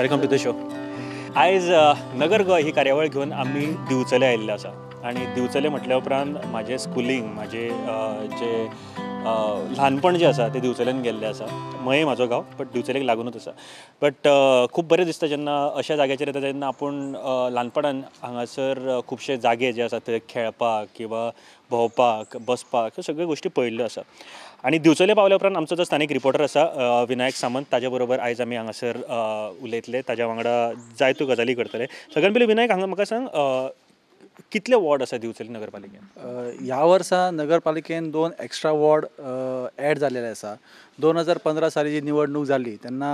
Welcome to the show. आयज नगर गोंय ही कार्यावळ घेवन आमी दिवचले आयिल्ले आसा आनी दिवचले म्हटल्या उपरांत म्हाजें स्कुलींग, म्हाजें जें ल्हानपण जें आसा तें दिवचल्यान गेल्लें आसा. मये म्हाजो गांव, बट दिवचलेक लागुनूच आसा. बट खूब बरें दिसता जेन्ना अशा जाग्याचेर येता तेन्ना आपूण ल्हानपणान हांगासर खुबशे जागे जे आसा थंय खेळपाक किंवा भोंवपाक, बसपाक, ह्यो सगळ्यो गोश्टी पळयल्ल्यो आसा. आनी दिवचले पावल्या उपरांत आमचो जो स्थानीक रिपोर्टर आसा विनायक सामंत, ताजे बरोबर आयज आमी हांगासर उलयतले, ताज्या वांगडा जायत्यो गजाली करतले. सगळ्यान पयलीं विनायक, हांगा म्हाका सांग, कितले वॉर्ड आसा दिवचले नगरपालिकेन? ह्या वर्सा नगरपालिकेन 2 एक्स्ट्रा वॉर्ड एड जाल्लेले आसा. 2015 साली जी निवडणूक जाली तेन्ना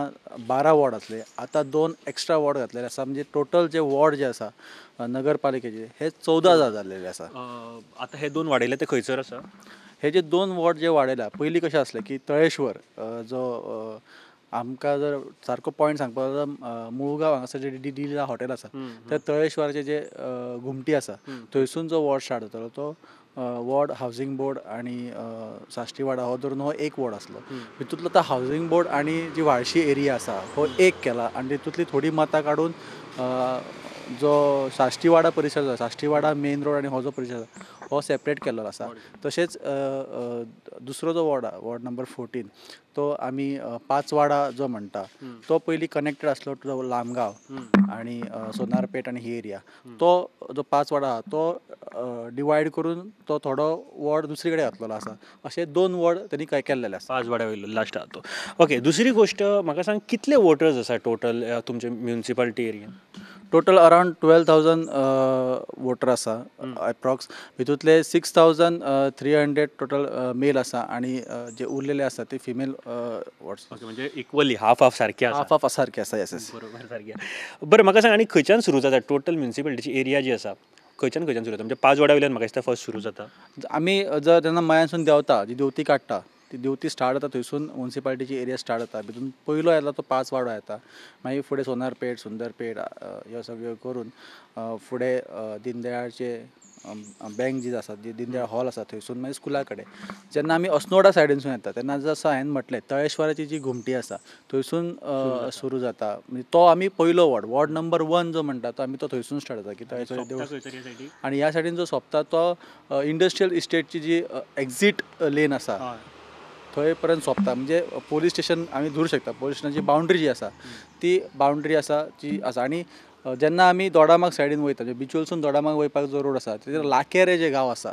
12 वॉर्ड आसले, आतां 2 एक्स्ट्रा वॉर्ड घातलेले आसा. म्हणजे टोटल जे वॉर्ड जे आसा नगरपालिकेचे हे 14 जाल्लेले आसा. आतां हे 2 वाडयले ते खंयसर आसा? हे जे 2 वॉर्ड जे वाडयला, पयलीं कशें आसलें की तळेश्वर जो आमकां जर सारको पॉयंट सांगपाक जाल्यार मुळगांव हांगासर जे डी हॉटेल आसा त्या तळेश्वराचे जे घुमटी आसा थंयसून जो वॉर्ड स्टार्ट जातालो तो वॉर्ड हावजींग बोर्ड आनी साश्टीवाडा हो धरून हो एक वॉर्ड आसलो. हितूंतलो तो हावजींग बोर्ड आनी जी व्हाळशी एरिया आसा हो एक केला आनी तितूंतली थोडी मतां काडून जो साश्टीवाडा परिसर आसा, साश्टीवाडा मेन रोड आनी हो जो परिसर आसा हो सेपरेट केल्लो आसा. तशेंच दुसरो जो वॉर्ड आसा, वॉर्ड नंबर 14, तो आमी पांचवाडा जो म्हणटा तो पयलीं कनेक्टेड आसलो टू लामगांव आनी सोनारपेठ आनी ही एरिया. तो जो पांचवाडा आसा तो डिवायड करून तो थोडो वॉर्ड दुसरी कडेन घातलेलो आसा. अशे 2 वॉर्ड तेणी केल्लेले आसा. पांचवाड्या वयलो लास्ट आहा तो. ओके, दुसरी गोश्ट म्हाका सांग, कितले वोटर्स आसा टोटल तुमचे म्युनिसिपालिटी एरियेन? टोटल अरावंड 12,000 वोटर आसा एप्रॉक्स. हितूंतले 6,300 टोटल मेल आसा आनी जे उरलेले आसा ते फिमेल वोटर्स. ओके, म्हणजे इक्वली हाफ हाफ सारके आसा. हाफ हाफ सारके आसा. येस, बरोबर सारके. बरें, म्हाका सांग, आनी खंयच्यान सुरू जाता टोटल म्युनिसिपालिटीची एरिया जी आसा, खंयच्यान खंयच्यान सुरू जाता? म्हणजे पांचवाड्या वयल्यान म्हाका दिसता फर्स्ट सुरू जाता. आमी जर जेन्ना मयांसून देंवता, जी देंवती काडटा ती देंवती स्टार्ट जाता थंयसून म्युनिसिपालिटीची एरिया स्टार्ट जाता. भितून पयलो येता तो पांचवाडो येता, मागीर फुडें सोनारपेठ, सुंदरपेठ ह्यो सगळ्यो करून फुडें दिनदयाळचे बँक जी आसा, जी दिनदयाळ हॉल आसा थंयसून मागीर स्कुला कडेन. जेन्ना आमी अस्नोडा सायडीनसून येता तेन्ना जसो हांवें म्हटलें तळेश्वराची जी घुमटी आसा थंयसून सुरू जाता. म्हणजे तो आमी पयलो वॉर्ड, वॉर्ड नंबर 1 जो म्हणटा तो आमी तो थंयसून स्टार्ट जाता की तळेश्वर देवूळ. आनी ह्या सायडीन जो सोंपता तो इंडस्ट्रियल इस्टेटची जी एक्झीट लेन आसा थंय पर्यंत सोंपता. म्हणजे पोलीस स्टेशन आमी धरूं शकता, पोलीस स्टेशनाची बाउंड्री जी आसा ती बाउंड्री आसा जी आसा. आनी जेन्ना आमी दोडामार्ग सायडीन वयता, म्हणजे बिचोलसून दोडामार्ग वयपाक जो रोड आसा तेजेर लाकेरे जे गांव आसा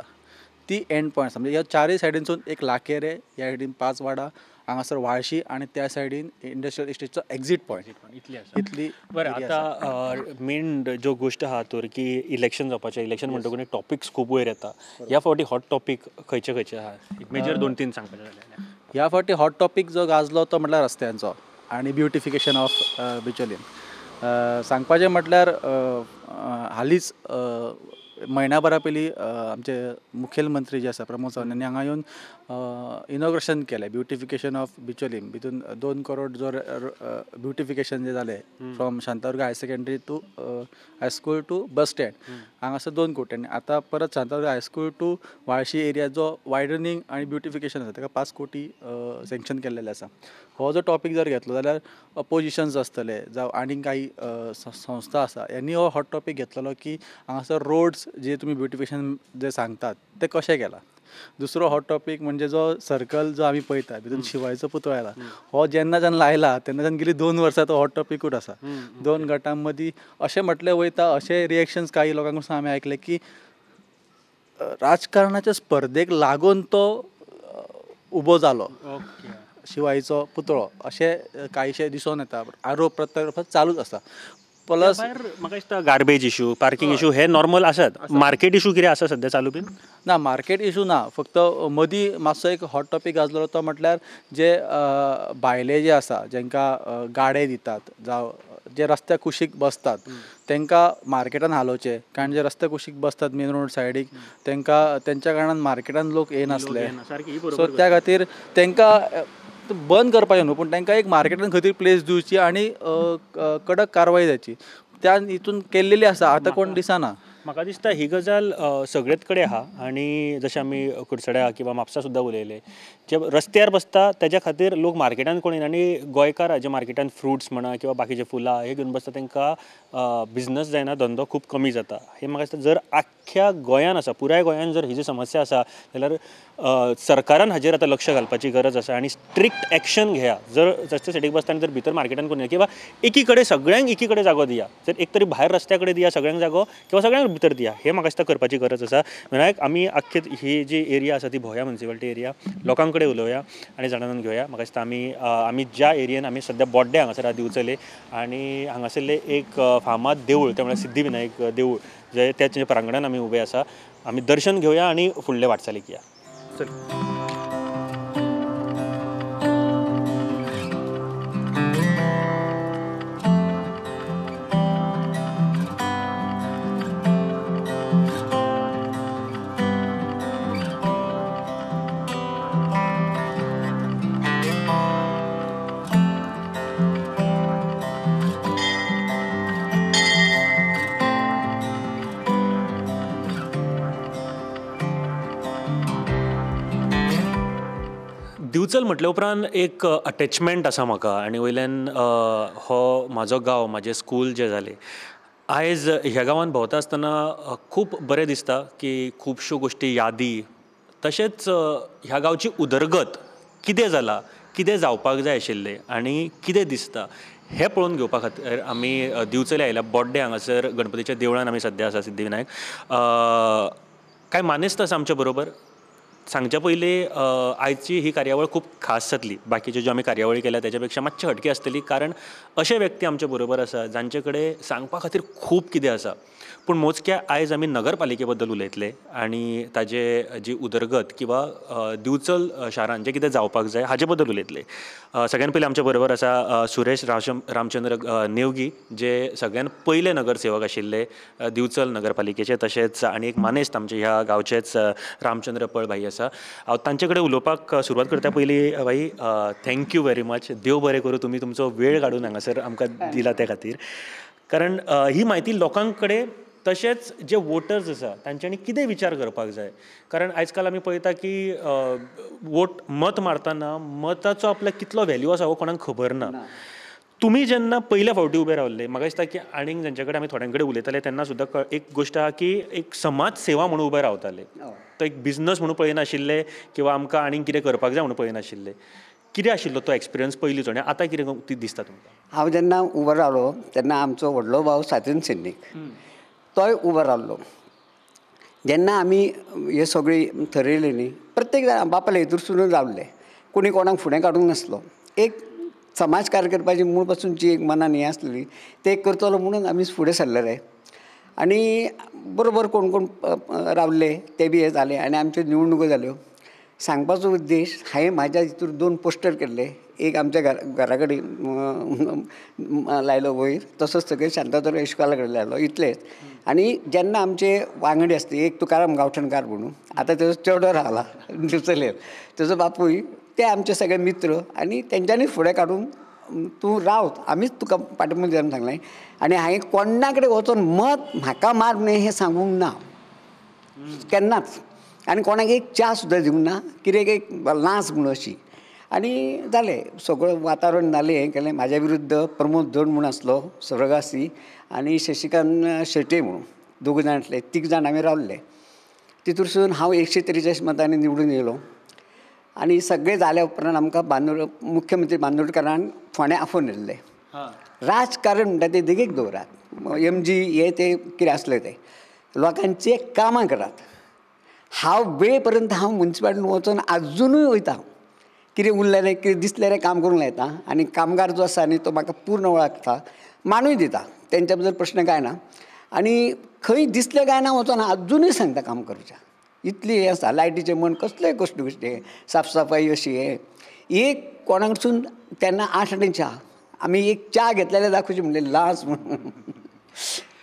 ती एंड पॉयंट आसा. म्हणजे ह्या चारूय सायडीनसून एक लाकेरे, ह्या सायडीन पांचवाडा, हांगासर व्हाळशी आनी त्या सायडीन इंडस्ट्रियल इस्टेटचो एक्झीट पॉयंट इतली आसा. इतली. बरें, आतां मेन ज्यो गोश्ट आहा तर की इलेक्शन जावपाचें, इलेक्शन म्हणटकूच टॉपिक्स खूब वयर येता. ह्या फावटी हॉट टॉपीक खंयचे खंयचे आहा? मेजर 2-3 सांगपाचें जाल्यार. ह्या फावटी हॉट टॉपीक जो गाजलो तो म्हटल्यार रस्त्यांचो आनी ब्युटिफिकेशन ऑफ बिचोलीम. सांगपाचें म्हटल्यार हालींच म्हयन्या भरा पयलीं आमचे मुखेलमंत्री जे आसा प्रमोद सावंत हांणी हांगा येवन इनॉग्रेशन केलें ब्युटिफिकेशन ऑफ बिचोलीम. भितून 2 करोड जो ब्युटिफिकेशन जें जालें from Shantadurga high secondary to high school to bus stand हांगासर 2 कोटी. आनी आतां परत Shantadurga high school to Vhalshi area जो वायडनींग आनी ब्युटिफिकेशन आसा ताका 5 कोटी सँक्शन केल्लेलें आसा. हो जो टॉपीक जर घेतलो जाल्यार अपोजिशन्स आसतले जावं आनीक कांय संस्था आसा यांनी हो हॉट टॉपीक घेतलेलो की हांगासर रोड्स जे तुमी ब्युटिफिकेशन जे सांगतात ते कशें केलां. दुसरो हॉट टॉपीक म्हणजे जो सर्कल जो आमी पळयता भितून शिवायचो पुतळो आयला, हो जेन्नाच्यान लायला तेन्नाच्यान गेली 2 वर्सां तो हॉट टॉपिकूच आसा. 2 गटां मदीं अशें म्हटलें वयता, अशें रिएक्शन्स काही लोकांक कडसून आमी आयकले की राजकारणाच्या स्पर्धेक लागून तो उबो जालो शिवायचो पुतळो, अशें कांयशें दिसून येता. आरोप प्रत्यारोप चालूच आसा. प्लस म्हाका दिसता गार्बेज इशू, पार्किंग इशू हे नॉर्मल आसात. मार्केट इशू कितें आसा सद्या चालू बीन? ना, मार्केट इशू ना. फक्त मदीं मातसो एक हॉट टॉपीक गाजलो तो म्हटल्यार जे भायले जे आसा जेंकां गाडे दितात जावं जे रस्त्या कुशीक बसतात तांकां मार्केटान हालोवचे, कारण जे रस्त्या कुशीक बसतात मेन रोड सायडीक तांकां तेंच्या कारणान मार्केटान लोक येनासले. सो त्या खातीर तांकां बंद करपाचें न्हू, पूण तांकां एक मार्केटान खंय तरी प्लेस दिवची आनी कडक कारवाय जावची. त्या हितून केल्लेली आसा, आतां कोण दिसना. म्हाका दिसता ही गजाल सगळेच कडेन आहा आनी जशें आमी कुडचड्या किंवा म्हापसा सुद्दां उलयले, जे रस्त्यार बसता तेज्या खातीर लोक मार्केटान कोण येना आनी गोंयकार जे मार्केटान फ्रुट्स म्हणा किंवा बाकीचे फुलां हे घेवन बसता तांकां बिजनस जायना, धंदो खूब कमी जाता. हे म्हाका दिसता जर आख्ख्या गोंयान आसा, पुराय गोंयान जर ही जी समस्या आसा जाल्यार सरकारान हाजेर आतां लक्ष घालपाची गरज आसा आनी स्ट्रिक्ट एक्शन घेया. जर रस्ते सायडीक बसता आनी जर भितर मार्केटान कोण येना किंवा एकी कडेन सगळ्यांक एकी कडेन जागो दिया, जर एक तरी भायर रस्त्या कडेन दिया सगळ्यांक जागो किंवा सगळ्यांक भितर दिया, हे म्हाका दिसता करपाची गरज आसा. विनायक, आमी आख्खी ही जी एरिया आसा ती भोया म्युनिसिपालिटी एरिया, लोकां कडेन उलोवया आनी जाणून घेवया. म्हाका दिसता आमी आमी ज्या एरियेन आमी सद्या बोड्डे हांगासर आहा दिवचले आनी हांगासरलें एक फामाद देवूळ तें म्हळ्यार सिद्धिविनायक देवूळ जे त्या प्रांगणान आमी उबे आसा. आमी दर्शन घेवया आनी फुडले वाटचालीक या. चल. दिवचल म्हटल्या उपरांत एक अटॅचमेंट आसा म्हाका आनी वयल्यान हो म्हाजो गांव, म्हाजें स्कूल जें जालें, आयज ह्या गांवांत भोंवता आसतना खूब बरें दिसता की खुबश्यो गोश्टी यादी, तशेंच ह्या गांवची उदरगत कितें जाला, कितें जावपाक जाय आशिल्लें आनी कितें दिसता हें पळोवन घेवपा खातीर आमी दिवचले आयल्या. बोड्डे हांगासर गणपतीच्या देवळान आमी सद्या आसा सिद्धिविनायक. कांय मानेस्त आसा आमच्या बरोबर. सांगच्या पयलीं आयची ही कार्यावळ खूब खास जातली, बाकीच्यो ज्यो आमी कार्यावळी केल्या तेच्या पेक्षा मातशी हटके आसतली, कारण अशे व्यक्ती आमचे बरोबर आसा जांचे कडेन सांगपा खातीर खूब कितें आसा. पूण मोजक्या आयज आमी नगरपालिके बद्दल उलयतले आनी ताजे जी उदरगत किंवा दिवचल शारान जें कितें जावपाक जाय हाजे बद्दल उलयतले. सगळ्यान पयलीं आमचे बरोबर आसा सुरेश रामचंद्र नेवगी, जे सगळ्यान पयले नगरसेवक आशिल्ले दिवचल नगरपालिकेचे, तशेंच आनी एक मानेस्त आमचे ह्या गांवचेच रामचंद्र पळ भाई आसा. हांव तांचे कडेन उलोवपाक सुरवात करता. पयलीं भाई, thank you very much, देव बरें करूं तुमी तुमचो वेळ काडून हांगासर आमकां दिला त्या खातीर, कारण ही म्हायती लोकां कडेन तशेंच जे वोटर्स आसा तांच्यांनी कितें विचार करपाक जाय, कारण आयज काल आमी पळयता की वोट मत मारतना मताचो आपल्याक कितलो व्हॅल्यू आसा हो कोणाक खबर ना. तुमी जेन्ना पयल्या फावटी उबे रावल्ले, म्हाका दिसता की आनीक जांचे कडेन आमी थोड्यां कडेन उलयताले तेन्ना सुद्दां एक गोश्ट आहा की एक समाज सेवा म्हणून उबे रावताले, तो एक बिजनस म्हणून पळयनाशिल्ले किंवा आमकां आनीक कितें करपाक जाय म्हणून पळयनाशिल्ले. कितें आशिल्लो तो एक्सपिरियन्स पयलींचो आनी आतां कितें दिसता तुमकां? हांव जेन्ना उबो रावलो तेन्ना आमचो व्हडलो भाव सातीन सैनीक तोय उबो रावलो. जेन्ना आमी हे सगळी थरयली न्ही, प्रत्येक जाण बापाले हितूरसून रावले, कोणी कोणाक फुडें काडूंक नासलो. एक समाज कार्य करपाची मूळ पासून जी एक मनान हें आसलेली ते करतलो म्हणून आमी फुडें सरलेले आनी बरोबर कोण कोण रावले ते बी हें जालें आनी आमच्यो निवडणुको जाल्यो. सांगपाचो उद्देश, हांवें म्हाज्या हितूर 2 पोस्टर केल्ले, एक आमच्या घरा कडेन लायलो वयर, तसोच सगळे शांतादुर्गा इश्कोला कडेन लायलो, इतलेच. आनी जेन्ना आमचे वांगडी आसले, एक तुकाराम गांवठणकार म्हणून, आतां तेजो चेडो रावला दिवचलेर, तेजो बापूय, ते आमचे सगळे मित्र आनी तेंच्यांनी फुडें काडून तूं रावत, आमीच तुका पाटी दिया सांगलें. आनी हांवें कोणा कडेन वचोन मत म्हाका मार न्हय हें सांगूंक ना केन्नाच, आनी कोणाक एक च्या सुद्दां दिवंक ना, कित्याक एक लांच म्हणून अशी. आनी जालें सगळें वातावरण जालें, हें केलें. म्हाज्या विरुद्ध प्रमोद जोड म्हूण आसलो स्वर्गासी आनी शशिकांत शेट्ये म्हणून दोग जाण आसले, 3 जाण आमी रावल्ले. तितूरसून हांव 143 मतांनी निवडून येयलो. आनी सगळें जाल्या उपरांत आमकां मुख्यमंत्री बांदोडकरान फोंड्या आफोवन येयल्ले. राजकारण म्हणटा तें देगेक दवरात, एमजी हे ते कितें आसले ते लोकांचे कामां करात. हांव वेळ पर्यंत हांव मुन्सिपालिटीन वचोन आजुनूय वयता, कितें उरलें कितें दिसलें काम करूंक लायता आनी कामगार जो आसा न्ही तो म्हाका पूर्ण वळखता, मानूय दिता, तेंच्या बद्दल प्रश्न कांय ना. आनी खंय दिसलें काय ना वचोन आजुनूय सांगता काम करच्या, इतली हें आसा. लायटीचें म्हण कसलेय गोश्टी साफसफाई अशी हें एक कोणाकडसून तेन्ना 8 आनी च्या आमी एक च्या घेतलें जाल्यार दाखोवची म्हणलें लाज म्हणून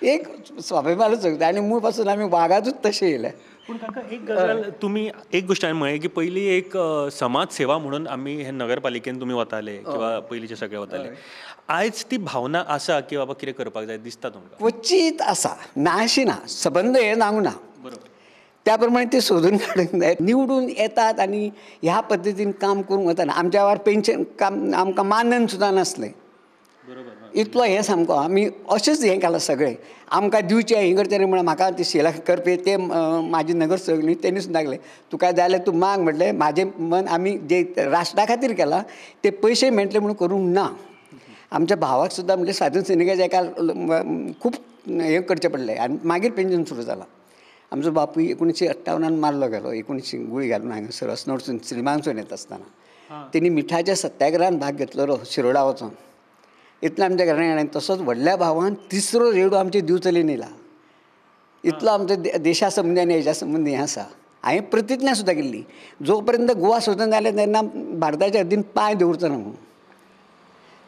एक स्वाभिमानच सांगता आनी मूळ पासून आमी वागातूच तशें येयले. पूण काका एक गजाल तुमी एक गोश्ट हांवें म्हळें की पयलीं एक समाज सेवा म्हणून आमी हे नगरपालिकेन तुमी वताले किंवा पयलींचे सगळे वताले, आयज ती भावना आसा की बाबा कितें करपाक जाय दिसता तुमकां? क्वचीत आसा, ना अशी ना, सबंद हें सांगू ना, बरोबर, त्या प्रमाणे ते सोदून काडूंक जाय. निवडून येतात आनी ह्या पद्दतीन काम करूंक वतना आमच्या वेळार पेन्शन काम आमकां मानधन सुद्दां नासलें, इतलो हें सामको आमी अशेंच हें केलां सगळें आमकां दिवचें हें करचें न्ही. म्हणल्यार म्हाका ते शिला करपी ते म्हाजे नगरसेवक न्ही तेणी सुद्दां लागले तुका जाय जाल्यार तूं माग, म्हटलें म्हाजें मन आमी जे राष्ट्रा खातीर केलां ते पयशे मेळटले म्हणून करूंक ना. आमच्या भावाक सुद्दां म्हणजे स्वातंत्र्य सैनिकाच्या एका खूब हें करचें पडलें आनी मागीर पेन्शन सुरू जालां. आमचो बापूय 1958 मारलो गेलो, 19 गुळी घालून हांगासर अस्नोडसून श्रीमानसून येता आसतना तेणी मिठाच्या सत्याग्रहान भाग घेतलेलो शिरोडा वचोन, इतलें आमच्या घरान. आनी तसोच व्हडल्या भावान तिसरो रेडो आमचे दिवचले नेला, इतलो आमच्या देशा संबंदी आनी हेज्या संबंदी हें आसा. हांवें प्रतिज्ञा सुद्दां केल्ली जो पर्यंत गोवा स्वतंत्र जालें तेन्ना भारताच्या हद्दीन पांय दवरचो ना म्हणून.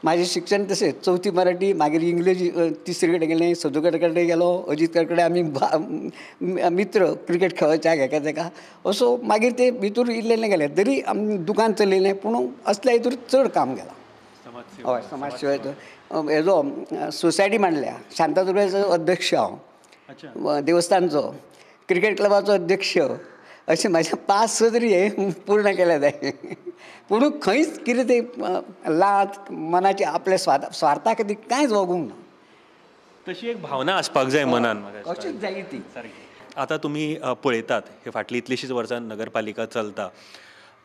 म्हाजें शिक्षण तशें चवथी मराठी, मागीर इंग्लीश तिसरी कडेन गेलें, सदू कडेन गेलो, अजीत कडेन आमी मित्र क्रिकेट खेळच्या हेका तेका असो मागीर ते भितूर इल्लें गेलें तरी आमी दुकान चलयलें, पूण असल्या हितूर चड काम गेलां. हय, समाजसेवेचो हेजो सोसायटी मांडल्या, शांतादुर्गाचो अध्यक्ष हांव, देवस्थानचो, क्रिकेट क्लबाचो अध्यक्ष, अशें म्हाजें 5-6 तरी हें पूर्ण केलें जाय. पूण खंयच कितें तें लाच मनाचे आपल्या स्वार्था खातीर कांयच वागूंक ना. तशी एक भावना आसपाक जाय मनान, अशीच जाय ती. आतां तुमी पळयतात हे फाटलीं इतलींशींच वर्सां नगरपालिका चलता,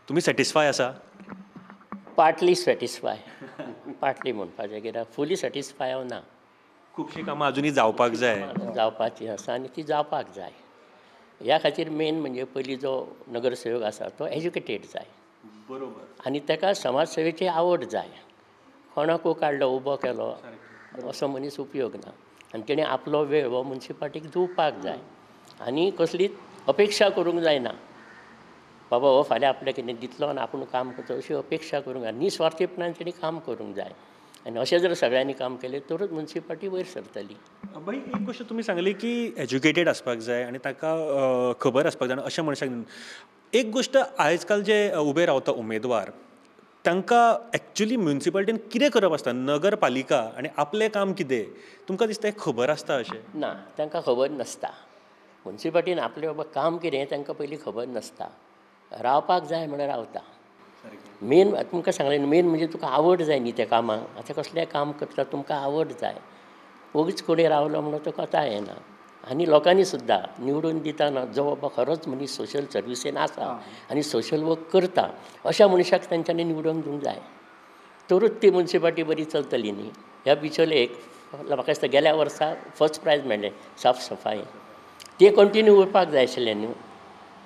तुमी सॅटिस्फाय आसा? पार्टली सॅटिस्फाय, पार्टली म्हणपाचें कित्याक फुली सॅटिस्फाय हांव ना. खुबशीं कामां अजुनूय जावपाक जाय, जावपाची आसा आनी ती जावपाक जाय. ह्या खातीर मेन म्हणजे पयलीं जो नगरसेवक आसा तो एज्युकेटेड जाय, बरोबर, आनी ताका समाजसेवेची आवड जाय. कोणाकू काडलो उबो केलो असो मनीस उपयोग ना, आनी तेणें आपलो वेळ हो मुन्सिपाल्टीक दिवपाक जाय आनी कसलीच अपेक्षा करूंक जायना बाबा हो फाल्यां आपल्याक कितें दितलो आनी आपूण काम करतलो अशी अपेक्षा करूंक जाय. निस्वार्थीपणान तेणी काम करूंक जाय आनी अशें जर सगळ्यांनी काम केलें तरच मुन्सिपाल्टी वयर सरतली. भाई एक गोश्ट तुमी सांगली की एज्युकेटेड आसपाक जाय आनी ताका खबर आसपाक जाय अशें मनशाक. एक गोश्ट आयज काल जे उबे रावता उमेदवार तांकां एक्चुली म्युनिसिपालिटीन कितें करप आसता, नगरपालिका आनी आपलें काम कितें, तुमकां दिसता हें खबर आसता अशें? ना, तांकां खबर नासता. मुन्सिपाल्टीन आपलें बाबा काम कितें तांकां पयलीं खबर नासता. रावपाक जाय म्हणून रावता. मेन तुमकां सांगलें मेन म्हणजे तुका आवड जाय न्ही त्या कामाक. आतां कसलें काम करता तुमकां आवड जाय, ओगीच कोणी रावलो म्हणून तो कथा येना. आनी लोकांनी सुद्दां निवडून दितना जो बाबा खरोच मनीस सोशल सर्विसेन आसा आनी सोशल वर्क करता अशा मनशाक तांच्यांनी निवडून दिवंक जाय, तरूच ती मुन्सिपाल्टी बरी चलतली न्ही. ह्या बिचोले एक म्हाका दिसता गेल्या वर्सा फर्स्ट प्रायज मेळ्ळें साफ सफाई, ते कंटिन्यू उरपाक जाय आशिल्लें न्हू,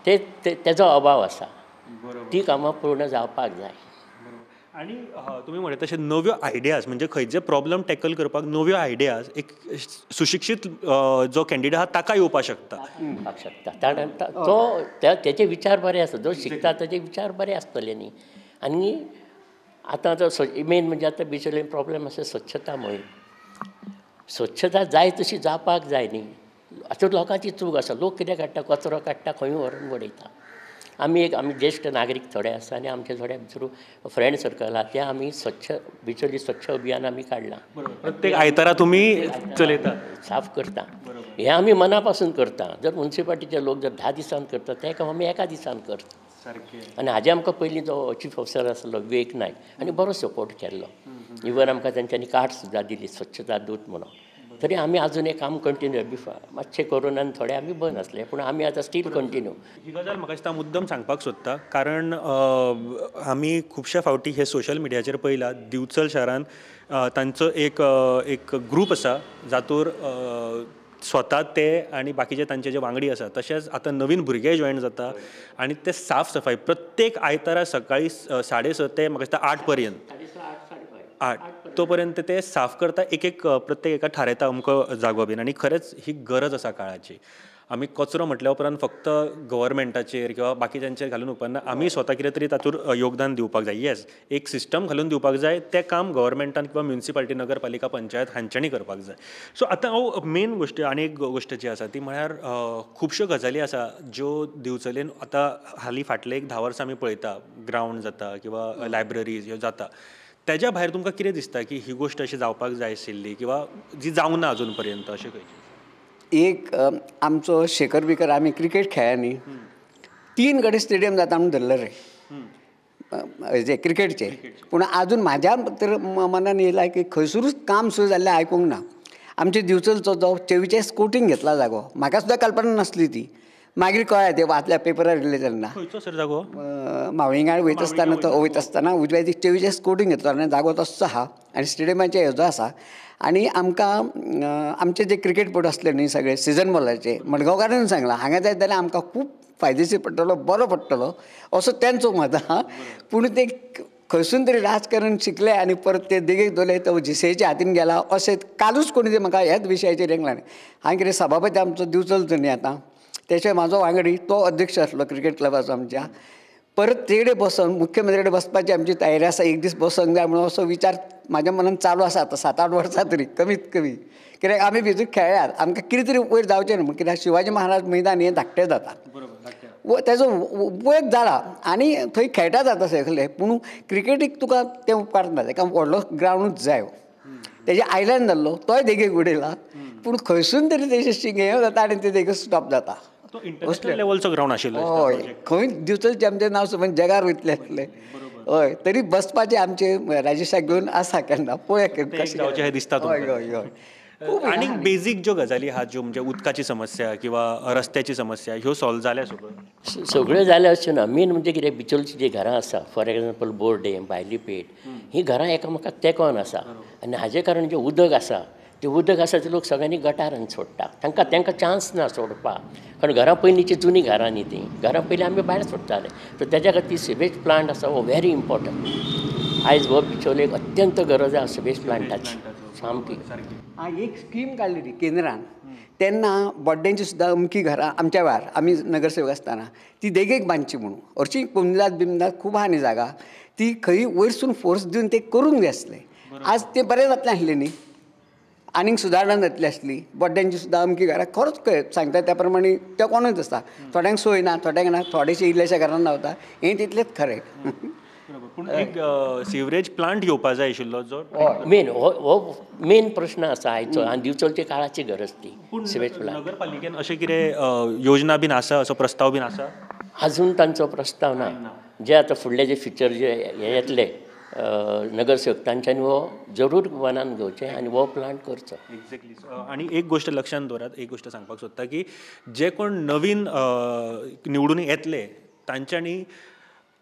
ते तेजो अभाव आसा, ती कामां पूर्ण जावपाक जाय. आनी तुमी म्हणटा तशें नव्यो आयडियाज म्हणजे खंयचे प्रॉब्लम टॅकल करपाक नव्यो आयडियाज एक सुशिक्षीत जो कॅन्डिडेट आसा ताका येवपाक शकता, शकता तो तेचे विचार बरे आसता, जो शिकता तेजे विचार बरे आसतले न्ही. आनी आतां जो मेन म्हणजे आतां बिचोले प्रॉब्लम आसा स्वच्छता मोहीम, स्वच्छता जाय तशी जावपाक जाय न्ही. आतां लोकांची चूक आसा, लोक कितें काडटा, कचरो काडटा खंय व्हरून उडयता. आमी एक आमी ज्येश्ठ नागरीक थोडे आसा आनी आमचे थोडे भितर फ्रेंड सर्कल आसा ते आमी स्वच्छ बिचोली स्वच्छ अभियान आमी काडलां. प्रत्येक आयतारा तुमी चलयता, साफ करता, हें आमी मना पासून करता. जर मुन्सिपाल्टीचे लोक जर 10 दिसान करता तें काम आमी एका दिसान करता. आनी हाजें आमकां पयलीं जो चीफ ऑफिसर आसलो विवेक नायक आनी बरो सपोर्ट केल्लो, इवन आमकां तेंच्यांनी कार्ड सुद्दां दिली स्वच्छता दूत म्हणून. तरी आमी आजून एक काम कंटिन्यू, मातशें कोरोनान थोडे आमी बंद आसले पूण आमी आतां स्टील कंटिन्यू. ही गजाल म्हाका दिसता मुद्दम सांगपाक सोदता, कारण आमी खुबश्या फावटी हे सोशल मिडियाचेर पळयला दिवचल शारान तांचो एक एक ग्रूप आसा जातूर स्वता ते आनी बाकीचे तांचे जे वांगडी आसा तशेंच आतां नवीन भुरगे जॉयन जाता आनी ते साफ सफाई प्रत्येक आयतारा सकाळी 6:30 ते म्हाका दिसता 8 पर्यंत, 8 तो पर्यंत ते साफ करता, एक एक प्रत्येक एका थारायता अमको जागो बीन. आनी खरेंच ही गरज आसा काळाची. आमी कचरो म्हटल्या उपरांत फक्त गव्हर्मेंटाचेर किंवा बाकीच्यांचेर घालून उपकारना, आमी स्वता कितें तरी तातूंत योगदान दिवपाक जाय. येस, एक सिस्टम घालून दिवपाक जाय, तें काम गव्हर्मेंटान किंवा म्युनिसिपालिटी, नगरपालिका, पंचायत हांच्यांनी करपाक जाय. सो आतां हांव मेन गोश्ट आनी एक गोश्ट जी आसा ती म्हळ्यार खुबश्यो गजाली आसा ज्यो दिवचलेन आतां हालीं फाटले एक 10 वर्सां आमी पळयता, ग्रावंड जाता किंवा लायब्ररीज ह्यो जाता, तेज्या भायर तुमकां कितें दिसता की ही गोश्ट अशी जावपाक जाय आशिल्ली किंवा जी जावंक ना अजून पर्यंत अशें खंयचें? एक आमचो शेखर बिकर आमी क्रिकेट खेळ्ळा न्ही, 3 कडेन स्टेडियम जाता म्हणून धरलें रे जे क्रिकेटचे, पूण आजून म्हाज्या तर मनान येयला की खंयसरूच काम सुरू जाल्लें आयकूंक ना. आमचे दिवचलचो जो 44 कोटींक घेतला जागो, म्हाका सुद्दां कल्पना नासली ती, मागीर कळ्ळें ते वाचल्या पेपरार येयले तेन्ना. खंयचो सर जागो? मावळिंगा वयता आसतना तो वयता आसतना उजव्या दिक 44 कोटींक घेतलो आनी जागो तसो आहा आनी स्टेडियमाचे हेजो आसा. आनी आमकां आमचे जे क्रिकेटपटू आसले न्ही सगळे सिजन बॉलाचे, मडगांवकारान सांगलां हांगा जायत जाल्यार आमकां खूब फायदेशीर पडटलो, बरो पडटलो असो तेंचो मत आहा. पूण ते खंयसून तरी राजकारण शिकले आनी परत ते देगेक दवरले, तो जीसीएच्या हातीन गेला अशें कालूच कोणी ते म्हाका ह्याच विशयाचेर येयला. हांवें कितें सभापती आमचो दिवचलचो न्ही आतां, तेचे म्हाजो वांगडी तो अध्यक्ष आसलो क्रिकेट क्लबाचो आमच्या, परत तेडे बसून मुख्यमंत्री कडेन बसपाची आमची तयारी आसा, एक दीस बसूंक जाय म्हणून असो विचार म्हाज्या मनान चालू आसा आतां 7-8 वर्सां तरी कमीत कमी. कित्याक आमी भितर खेळ्ळ्यात, आमकां कितें तरी वयर जावचें न्हू, कित्याक शिवाजी महाराज मैदान हें धाकटें जाता, तेजो उपयोग जाला आनी थंय खेळटा जाता सगळे, पूण क्रिकेटीक तुका तें उपकारना, तेका व्हडलो ग्रावंडूच जाय. तेजे आयलँड जाल्लो तोय देगेक उडयला, पूण खंयसून तरी तेजें हें जाता आनी ते देगेक स्टॉप जाता. तो इंटरनॅशनल लेवलचो ग्रावंड आशिल्लो. हय, खंय दिवचलचें आमचें नांव समज जगार वयतलें आसलें. हय, तरी बसपाचें आमचें राजेशाक घेवन आसा केन्ना पळोवया कशें जावचें दिसता. हय हय हय. आनी बेजीक ज्यो गजाली आहात ज्यो म्हणजे उदकाची समस्या किंवा रस्त्याची समस्या ह्यो सॉल्व जाल्या सगळ्यो? सगळ्यो जाल्या अशें ना. मेन म्हणजे कितें, बिचोलचीं जीं घरां आसा, फॉर एग्जाम्पल बोर्डे, भायली पेठ, हीं घरां एकामेकाक तेंकोन आसा आनी हाजे कारण जें उदक आसा तें उदक आसा ते लोक सगळ्यांनी गटारान सोडटा, तांकां तांकां चान्स ना सोडपाक, कारण घरां पयलींची जुनी घरां न्ही तीं, घरां पयलीं आमी भायर सोडटाले. सो तेज्या खातीर सिवेज प्लांट आसा हो व्हेरी इम्पॉर्टंट. आयज हो बिचोलेक अत्यंत गरज आसा सिवेज प्लांटाची सामकी. एक स्कीम काडलेली केंद्रान तेन्ना, बोड्ड्यांची सुद्दां अमकी घरां आमच्या वेळार आमी नगरसेवक आसतना ती देगेक बांदची म्हणून, हरशीं कोमजात बिमजात खूब आहा न्ही जागा, ती खंय वयरसून फोर्स दिवन ते करूंक जाय आसलें. आज तें बरें जातलें आसलें न्ही, आनीक सुदारणा जातली आसली. बोड्ड्यांची सुद्दां अमकी घरां खरोच सांगता त्या प्रमाणे तें कोणूच आसता, थोड्यांक सोय ना, थोड्यांक ना, थोडेशे इल्लेशा घरान रावता, हें तितलेंच खरें. पूण एक सिवरेज प्लांट येवपा जाय आशिल्लो जो मेन हो मेन प्रश्न आसा आयचो आनी दिवचलच्या काळाची गरज ती सिवेज प्लांट. नगरपालिकेन अशें कितें योजना बीन आसा, असो प्रस्ताव बीन आसा? अजून तांचो प्रस्ताव ना. जे आतां फुडले जे फ्युचर जे हे येतले नगरसेवक तांच्यांनी हो जरूर मनान घेवचें आनी हो प्लांट करचो. एक्झॅक्टली. आनी एक गोश्ट लक्षांत दवरात, एक गोश्ट सांगपाक सोदता की जे कोण नवीन निवडून येतले तांच्यांनी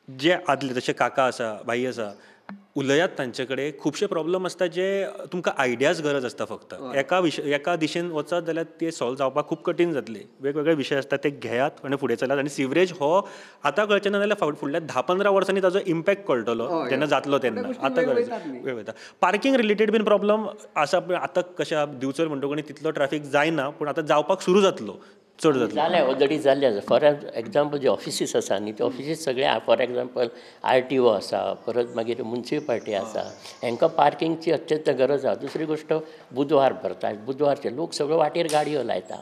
जे आदले जशे काका आसा, भाई आसा, उलयात तांचे कडेन. खुबशे प्रॉब्लम आसता जे तुमकां आयडियाज गरज आसता, फक्त एका विशय एका दिशेन वचत जाल्यार ते सॉल्व जावपाक खूब कठीण जातले. वेगवेगळे विशय आसता ते घेयात आनी फुडें चलात. आनी सिवरेज हो आतां कळचें ना जाल्यार फुडल्या 10-15 वर्सांनी ताजो इम्पॅक्ट कळटलो जेन्ना जातलो तेन्ना. आतां वेळ वयता. पार्किंग रिलेटेड बीन प्रॉब्लम आसा, आतां कशें दिवचल म्हणटकूच तितलो ट्राफीक जायना, पूण आतां जावपाक सुरू जातलो, चड जातलो. जालें ऑलरेडी जाल्लें आसा. फॉर एग्जाम्पल जे ऑफिसीस आसा न्ही, ते ऑफिसीस सगळे फॉर एग्जाम्पल RTO आसा, परत मागीर मुन्सिपाल्टी आसा, हांकां पार्किंगची अत्यंत गरज आसा. दुसरी गोश्ट बुधवार भरता, बुधवारचे लोक सगळे वाटेर गाडयो लायता,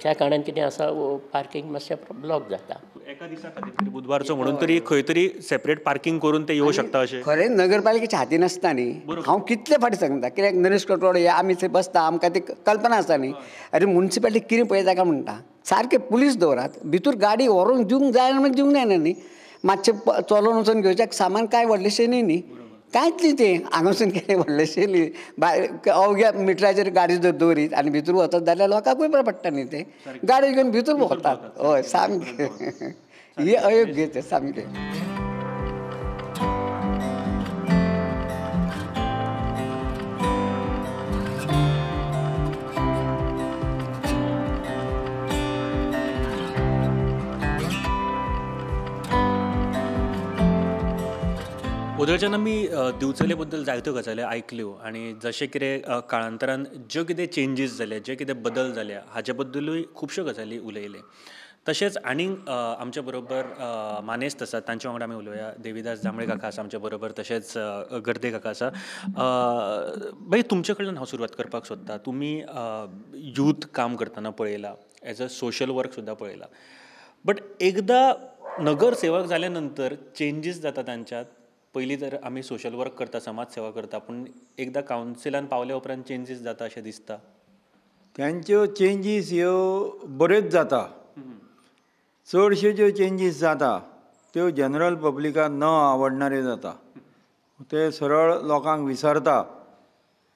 त्या कारणान कितें आसा पार्किंग मातशें ब्लॉक जाता. एका दिसा खातीर बुधवारचो म्हणून तरी खंय तरी सेपरेट पार्किंग करून ते येवं शकता अशें. खरें नगरपालिकेच्या हातीन आसता न्ही. हांव कितले फावटी सांगता, कित्याक नरेश कटवाडो हे आमी थंय बसता, आमकां ती कल्पना आसता न्ही. अरे मुन्सिपालिटी कितें पळयता काय म्हणटा, सारके पुलीस दवरात, भितर गाडी व्हरोन दिवंक जाय म्हणून दिवंक जायना न्ही, मातशें चलोवन वचून घेवच्याक सामान कांय व्हडलेशें न्ही न्ही, कांयच न्ही तें हांगासून कितें व्हडलेशें न्ही, भायर अवघ्या मिटराचेर गाडी जर दवरीत आनी भितर वचत जाल्यार लोकांकूय बरें पडटा न्ही, तें गाडी घेवन भितर भोंवतात. हय सामकें हें अयोग्य तें सामकें. उदळच्यान आमी दिवचले बद्दल जायत्यो गजाली आयकल्यो आनी जशें कितें काळांतरान ज्यो कितें चेंजीस जाले, जे कितें बदल जाल्या हाजे बद्दलूय खुबश्यो गजाली उलयले. तशेंच आनीक आमच्या बरोबर मानेस्त आसात, तांच्या वांगडा आमी उलोवया. देविदास जांभळे काका आसा आमच्या बरोबर, तशेंच गर्दे काका आसा. बाई, तुमचे कडल्यान हांव सुरवात करपाक सोदतां. तुमी यूथ काम करतना पळयला, एज अ सोशल वर्क सुद्दां पळयला, बट एकदां नगरसेवक जाल्या नंतर चेंजीस जाता तांच्यात. पयलीं तर आमी सोशल वर्क करता, समाज सेवा करता, पूण एकदां कावन्सिलान पावल्या उपरांत चेंजीस जाता अशें दिसता? तांच्यो चेंजीस ह्यो बऱ्योच जाता. चडश्यो ज्यो चेंजीस जाता त्यो जनरल पब्लिकाक न आवडणाऱ्यो जाता. ते सरळ लोकांक विसरता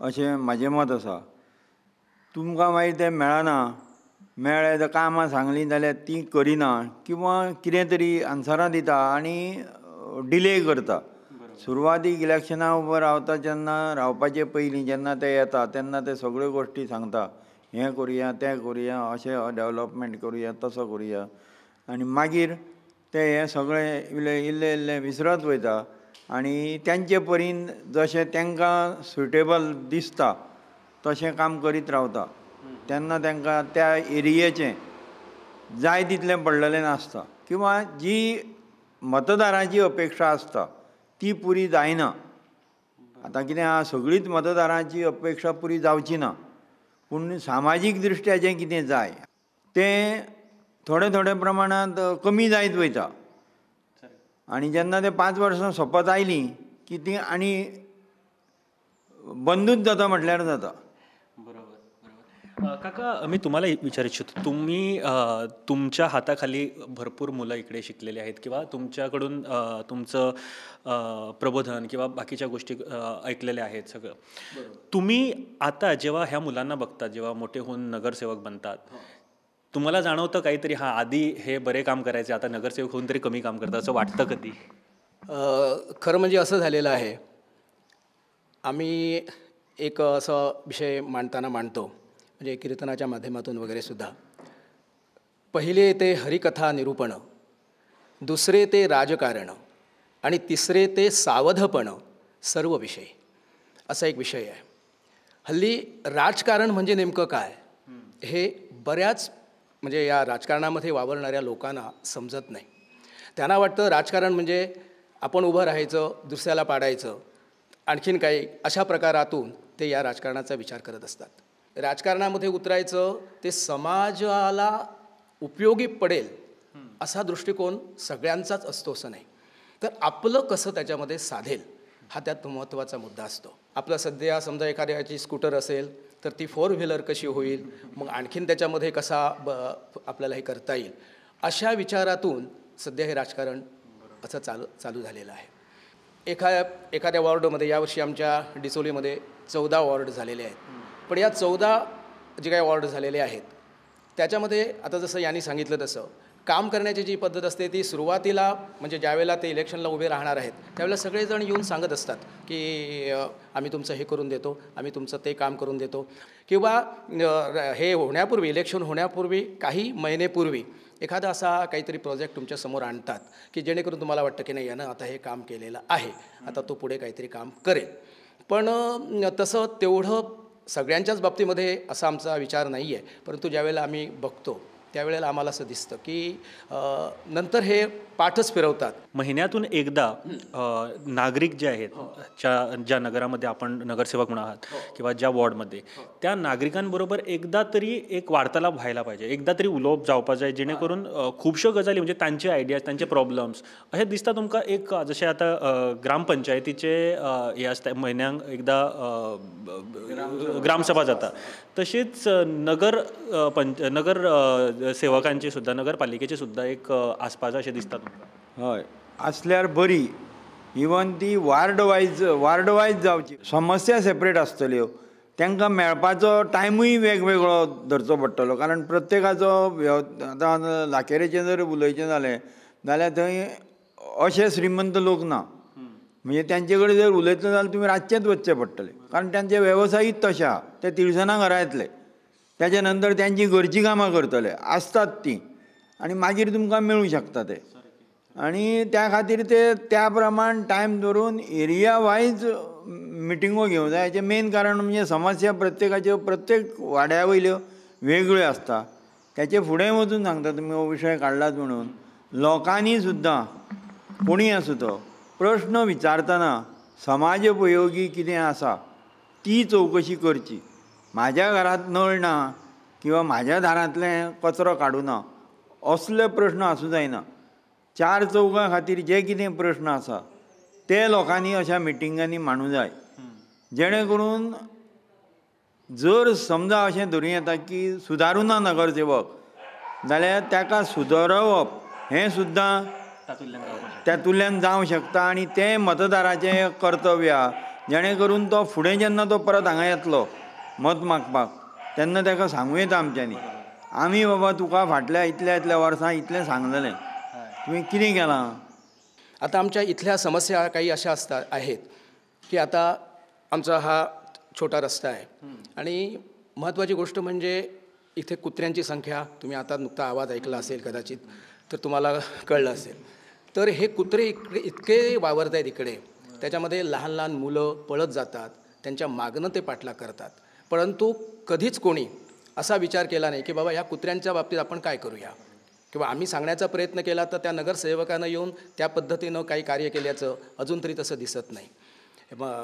अशें म्हाजें मत आसा. तुमकां मागीर तें मेळना, मेळ्ळें तर कामां सांगलीं जाल्यार तीं करिना किंवां कितें तरी आन्सरां दिता आनी डिले करता. सुरवातीक इलेक्शनाक उबो रावता जेन्ना, रावपाचे पयलीं जेन्ना ते येता तेन्ना ते सगळ्यो गोश्टी सांगता, हें करुया तें करुया, अशें डेवलपमेंट करुया, तसो करुया, आनी मागीर ते हें सगळें इल्लें इल्लें इल्लें विसरत वयता आनी तांचे परीन जशें तांकां सुटेबल दिसता तशें काम करीत रावता. तेन्ना तांकां त्या एरियेचें जाय तितलें पडलेलें नासता किंवां जी मतदारांची अपेक्षा आसता ती पुरी जायना. आतां कितें आहा, सगळींच मतदारांची अपेक्षा पुरी जावची ना, पूण सामाजीक दृश्ट्या जें कितें जाय तें थोडे थोडे प्रमाणांत कमी जायत वयता. आनी जेन्ना ते 5 वर्सां सोंपत आयलीं की ती आनी बंदूच जाता म्हटल्यार जाता. बरोबर बरोबर. काका, मी तुम्हाला विचारू इच्छितो, तुम्ही तुमच्या हाताखाली भरपूर मुलं इकडे शिकलेली आहेत किंवा तुमच्याकडून तुमचं प्रबोधन किंवा बाकीच्या गोष्टी ऐकलेल्या आहेत सगळं. तुम्ही आता जेव्हा ह्या मुलांना बघता, जेव्हा मोठे होऊन नगरसेवक बनतात, तुम्हाला जाणवतं काहीतरी, हां आधी हे बरे काम करायचे, आता नगरसेवक होऊन तरी कमी काम करतात, असं वाटतं कधी? खरं म्हणजे असं झालेलं आहे. आम्ही एक असं विषय मांडताना मांडतो, म्हणजे कीर्तनाच्या माध्यमातून वगैरे सुद्धा, पहिले ते हरिकथा निरूपण, दुसरे ते राजकारण आणि तिसरे ते सावधपण, सर्व विषय असा एक विषय आहे. हल्ली राजकारण म्हणजे नेमकं काय हे बऱ्याच म्हणजे या राजकारणामध्ये वावरणाऱ्या लोकांना समजत नाही. त्यांना वाटतं राजकारण म्हणजे आपण उभं राहायचं, दुसऱ्याला पाडायचं, आणखीन काही अशा प्रकारातून ते या राजकारणाचा विचार करत असतात. राजकारणामध्ये उतरायचं ते समाजाला उपयोगी पडेल असा दृष्टिकोन सगळ्यांचाच असतो असं नाही, तर आपलं कसं त्याच्यामध्ये साधेल हा त्यात महत्त्वाचा मुद्दा असतो. आपलं सध्या समजा एखाद्याची स्कूटर असेल तर ती 4 व्हीलर कशी होईल, मग आणखीन त्याच्यामध्ये कसा आपल्याला हे करता येईल, अशा विचारातून सध्या हे राजकारण असं चालू चालू झालेलं आहे. एखाद्या वॉर्डमध्ये, यावर्षी आमच्या डिचोलीमध्ये 14 वॉर्ड झालेले आहेत, पण या 14 जे काही वॉर्ड झालेले आहेत त्याच्यामध्ये आता जसं यांनी सांगितलं तसं काम करण्याची जी पद्धत असते ती सुरुवातीला म्हणजे ज्यावेळेला ते इलेक्शनला उभे राहणार आहेत त्यावेळेला सगळेजण येऊन सांगत असतात की आम्ही तुमचं हे करून देतो, आम्ही तुमचं ते काम करून देतो, किंवा हे होण्यापूर्वी, इलेक्शन होण्यापूर्वी काही महिनेपूर्वी एखादा असा काहीतरी प्रोजेक्ट तुमच्यासमोर आणतात की जेणेकरून तुम्हाला वाटतं की नाही यानं आता हे काम केलेलं आहे, आता तो पुढे काहीतरी काम करेल. पण तसं तेवढं सगळ्यांच्याच बाबतीमध्ये असा आमचा विचार नाही आहे, परंतु ज्यावेळेला आम्ही बघतो त्यावेळेला आम्हाला असं दिसतं की नंतर हे पाठच फिरवतात. महिन्यातून एकदा नागरिक जे आहेत, ज्या नगरामध्ये आपण नगरसेवक म्हणून आहात किंवा ज्या वॉर्डमध्ये, त्या नागरिकांबरोबर एकदा तरी एक वार्तालाप व्हायला पाहिजे, एकदा तरी उलोवप जावपा जाय, जेणेकरून खुबश्यो गजाली म्हणजे तांचे आयडियाज, तांचे प्रॉब्लम्स अशें दिसता तुमकां. एक जशें आतां ग्रामपंचायतीचे हे आसता, म्हयन्यांक एकदा ग्रामसभा जाता, तशीच नगर नगर सेवकांची सुद्दां, नगरपालिकेची सुद्दां एक आसपा जाय अशें दिसता तुमकां? हय, आसल्यार बरी. इवन ती वार्ड वायज, वार्ड वायज जावची. समस्या सेपरेट आसतल्यो, तांकां मेळपाचो टायमूय वेगवेगळो धरचो पडटलो, कारण प्रत्येकाचो आतां लाखेरेचें जर उलयचें जालें जाल्यार थंय अशे श्रीमंत लोक ना, म्हणजे तांचे कडेन जर उलयतले जाल्यार तुमी रातचेच वचचें पडटलें, कारण तांचे वेवसायीक तशें आहा, ते तिळसना घरा येतले, ताच्या नंतर त्यांची घरचीं कामां करतले आसतात तीं, आनी मागीर तुमकां मेळूं शकता ते. आनी त्या खातीर ते त्या प्रमाण टायम दवरून एरिया वायज मिटिंगो घेवंक जाय. हाचें मेन कारण म्हणजे समस्या प्रत्येकाच्यो प्रत्येक वाड्या वयल्यो वेगळ्यो आसता. ताचे फुडें वचून सांगता तुमी हो विशय काडलाच म्हणून लोकांनी सुद्दां कोणीय आसूं तो प्रश्न विचारतना समाज उपयोगी कितें आसा ती चवकशी करची. म्हाज्या घरांत नळ ना किंवा म्हाज्या दारांतलें कचरो काडूना असले प्रश्न आसूं जायना. चार चौगां खातीर जे कितें प्रश्न आसा ते लोकांनी अशा मिटिंगांनी मांडूं जाय, जेणे करून जर समजा अशें धरूं येता की सुदारूं ना नगरसेवक जाल्यार ताका सुदारोवप हें सुद्दां तातूंतल्यान जावं शकता आनी तें मतदाराचें कर्तव्य आहा, जेणे करून तो फुडें जेन्ना तो परत हांगा येतलो मत मागपाक तेन्ना ताका सांगूं येता आमच्यांनी, आमी बाबा तुका फाटल्या इतल्या इतल्या वर्सां इतलें सांगलेलें, तुवें कितें केलां. आता आमच्या इथल्या समस्या काही अशा असतात आहेत की आता आमचा हा छोटा रस्ता आहे आणि महत्त्वाची गोष्ट म्हणजे इथे कुत्र्यांची संख्या, तुम्ही आता नुकता आवाज ऐकला असेल कदाचित, तर तुम्हाला कळलं असेल. तर हे कुत्रे इकडे इतके वावरत आहेत इकडे, त्याच्यामध्ये लहान लहान मुलं पळत जातात, त्यांच्या मागणं ते पाठलाग करतात. परंतु कधीच कोणी असा विचार केला नाही की बाबा या कुत्र्यांच्या बाबतीत आपण काय करूया, किंवा आम्ही सांगण्याचा प्रयत्न केला तर त्या नगरसेवकानं येऊन त्या पद्धतीनं काही कार्य केल्याचं अजून तरी तसं दिसत नाही.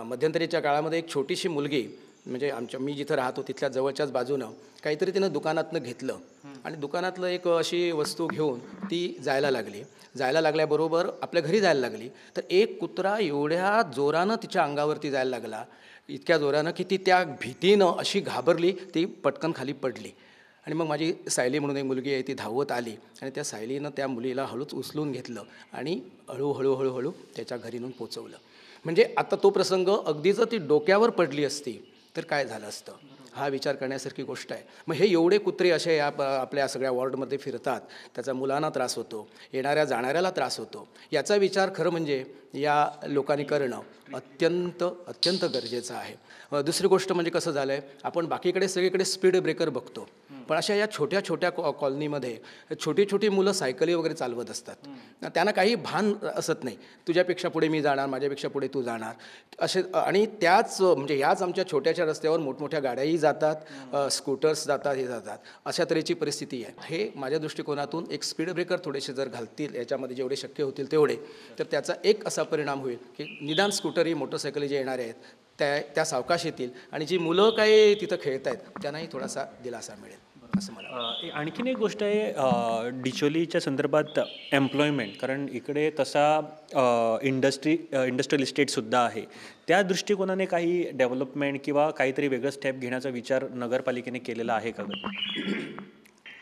मध्यंतरीच्या काळामध्ये एक छोटीशी मुलगी, म्हणजे आमच्या मी जिथं राहतो तिथल्या जवळच्याच बाजूनं काहीतरी तिनं दुकानातनं घेतलं आणि दुकानातलं एक अशी वस्तू घेऊन ती जायला लागली. जायला लागल्याबरोबर आपल्या घरी जायला लागली तर एक कुत्रा एवढ्या जोरानं तिच्या अंगावरती जायला लागला, इतक्या जोरानं की ती त्या भीतीनं अशी घाबरली, ती पटकन खाली पडली. आणि मग माझी सायली म्हणून एक मुलगी आहे, ती धावत आली आणि त्या सायलीनं त्या मुलीला हळूच उचलून घेतलं आणि हळूहळू हळूहळू त्याच्या घरी नेऊन पोचवलं. म्हणजे आता तो प्रसंग अगदी जर ती डोक्यावर पडली असती तर काय झालं असतं, हा विचार करण्यासारखी गोष्ट आहे. मग हे एवढे कुत्रे असे या आपल्या सगळ्या वॉर्डमध्ये फिरतात, त्याचा मुलांना त्रास होतो, येणाऱ्या जाणाऱ्याला त्रास होतो. याचा विचार खरं म्हणजे या लोकांनी करणं अत्यंत अत्यंत गरजेचं आहे. दुसरी गोष्ट म्हणजे कसं झालं आहे, आपण बाकीकडे सगळीकडे स्पीड ब्रेकर बघतो, पण अशा या छोट्या छोट्या कॉलनीमध्ये छोटी छोटी मुलं सायकली वगैरे चालवत असतात, त्यांना काही भान असत नाही, तुझ्यापेक्षा पुढे मी जाणार, माझ्यापेक्षा पुढे तू जाणार असे. आणि त्याच म्हणजे ह्याच आमच्या छोट्याशा रस्त्यावर मोठमोठ्या गाड्याही जातात, स्कूटर्स जातात, हे जातात, अशा तऱ्हेची परिस्थिती आहे. हे माझ्या दृष्टिकोनातून एक स्पीड ब्रेकर थोडेसे जर घालतील याच्यामध्ये जेवढे शक्य होतील तेवढे, तर त्याचा एक असा परिणाम होईल की निदान स्कूटरही मोटरसायकली जे येणारे आहेत त्या त्या सावकाश येतील आणि जी मुलं काही तिथं खेळत आहेत त्यांनाही थोडासा दिलासा मिळेल असं मला. आणखीन एक गोष्ट आहे डिचोलीच्या संदर्भात एम्प्लॉयमेंट, कारण इकडे तसा इंडस्ट्रियल इस्टेटसुद्धा आहे, त्या दृष्टिकोनाने काही डेव्हलपमेंट किंवा काहीतरी वेगळं स्टेप घेण्याचा विचार नगरपालिकेने केलेला आहे का?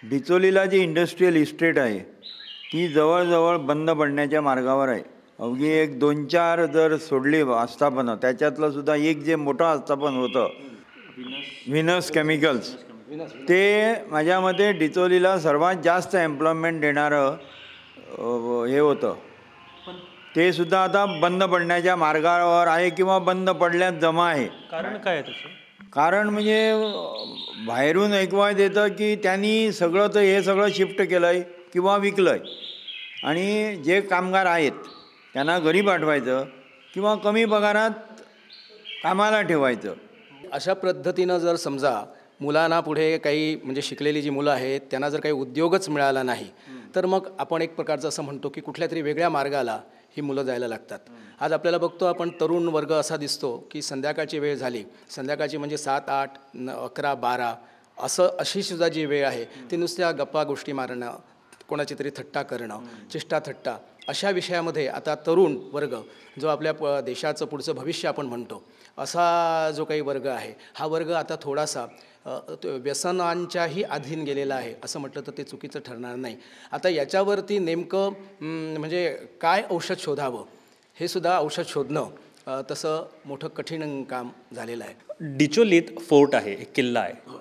डिचोलीला जी इंडस्ट्रियल इस्टेट आहे ती जवळजवळ बंद पडण्याच्या मार्गावर आहे. अवघी एक दोन चार जर सोडली आस्थापनं, त्याच्यातलं सुद्धा एक जे मोठं आस्थापन होतं व्हिनस केमिकल्स, ते माझ्या मते डिचोलीला सर्वात जास्त एम्प्लॉयमेंट देणारं हे होतं, ते सुद्धा आता बंद पडण्याच्या मार्गावर आहे किंवा बंद पडल्यात जमा आहे. कारण काय आहे त्याचं? कारण म्हणजे बाहेरून ऐकवायला येतं की त्यांनी सगळं तर हे सगळं शिफ्ट केलं आहे किंवा विकलं आहे आणि जे कामगार आहेत त्यांना घरी पाठवायचं किंवा कमी पगारात कामाला ठेवायचं. अशा पद्धतीनं जर समजा मुलांना पुढे काही म्हणजे शिकलेली जी मुलं आहेत त्यांना जर काही उद्योगच मिळाला नाही तर मग आपण एक प्रकारचं असं म्हणतो की कुठल्या तरी वेगळ्या मार्गाला ही मुलं जायला लागतात. आज आपल्याला बघतो आपण तरुण वर्ग असा दिसतो की संध्याकाळची वेळ झाली, संध्याकाळची म्हणजे 7, 8, 11, 12 असं अशी सुद्धा जी वेळ आहे ती नुसत्या गप्पा गोष्टी मारणं, कोणाची तरी थट्टा करणं, चेष्टा थट्टा अशा विषयामध्ये आता तरुण वर्ग जो आपल्या देशाचं पुढचं भविष्य आपण म्हणतो असा जो काही वर्ग आहे हा वर्ग आता थोडासा व्यसनांच्याही अधीन गेलेला आहे असं म्हटलं तर ते चुकीचं ठरणार नाही. आता याच्यावरती नेमकं म्हणजे काय औषध शोधावं हे सुद्धा औषध शोधणं तसं मोठं कठीण काम झालेलं आहे. डिचोलीत फोर्ट आहे, एक किल्ला आहे,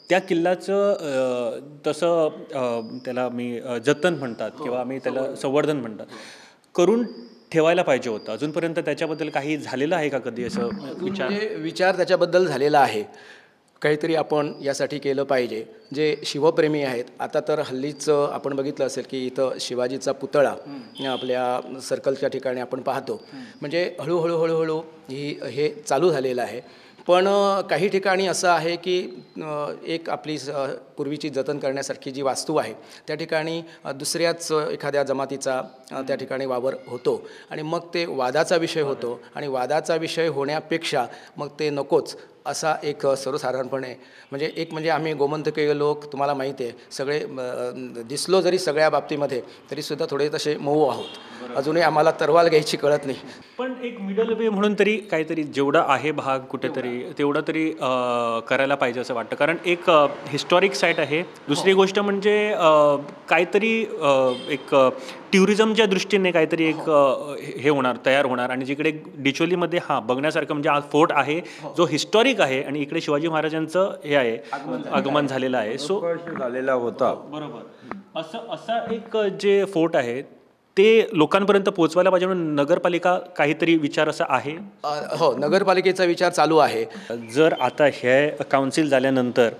त्या किल्ल्याचं तसं त्याला मी जतन म्हणतात किंवा आम्ही त्याला संवर्धन म्हणतात करून ठेवायला पाहिजे होतं. अजूनपर्यंत त्याच्याबद्दल काही झालेलं आहे का कधी असं विचार? विचार त्याच्याबद्दल झालेला आहे. काहीतरी आपण यासाठी केलं पाहिजे. जे शिवप्रेमी आहेत, आता तर हल्लीच आपण बघितलं असेल की इथं शिवाजीचा पुतळा आपल्या सर्कलच्या ठिकाणी आपण पाहतो, म्हणजे हळूहळू हळूहळू हे चालू झालेलं आहे. पण काही ठिकाणी असं आहे की एक आपली पूर्वीची जतन करण्यासारखी जी वास्तू आहे त्या ठिकाणी दुसऱ्याच एखाद्या जमातीचा त्या ठिकाणी वावर होतो आणि मग ते वादाचा विषय होतो आणि वादाचा विषय होण्यापेक्षा मग ते नकोच असा एक सर्वसाधारणपणे म्हणजे एक म्हणजे आम्ही गोमंतकीय लोक तुम्हाला माहिती आहे सगळे दिसलो जरी सगळ्या बाबतीमध्ये तरीसुद्धा थोडे तसे मऊ आहोत, अजूनही आम्हाला तरवाल घ्यायची कळत नाही. पण एक मिडल वे म्हणून तरी काहीतरी जेवढा आहे भाग कुठेतरी तेवढा तरी करायला पाहिजे असं वाटतं, कारण एक हिस्टॉरिक साईट आहे. दुसरी गोष्ट म्हणजे काहीतरी एक ट्युरिझमच्या दृष्टीने काहीतरी एक हे होणार, तयार होणार. आणि जिकडे डिचोलीमध्ये हां बघण्यासारखं म्हणजे हा फोर्ट आहे जो हिस्टॉरिक आहे आणि इकडे शिवाजी महाराजांचं हे आहे आगमन झालेलं आहे, सो झालेला होता बरोबर. असं असा एक जे फोर्ट आहे ते लोकांपर्यंत पोहोचवायला पाहिजे म्हणून नगरपालिका काहीतरी विचार असा आहे. हो, नगरपालिकेचा विचार चालू आहे. जर आता हे काउन्सिल झाल्यानंतर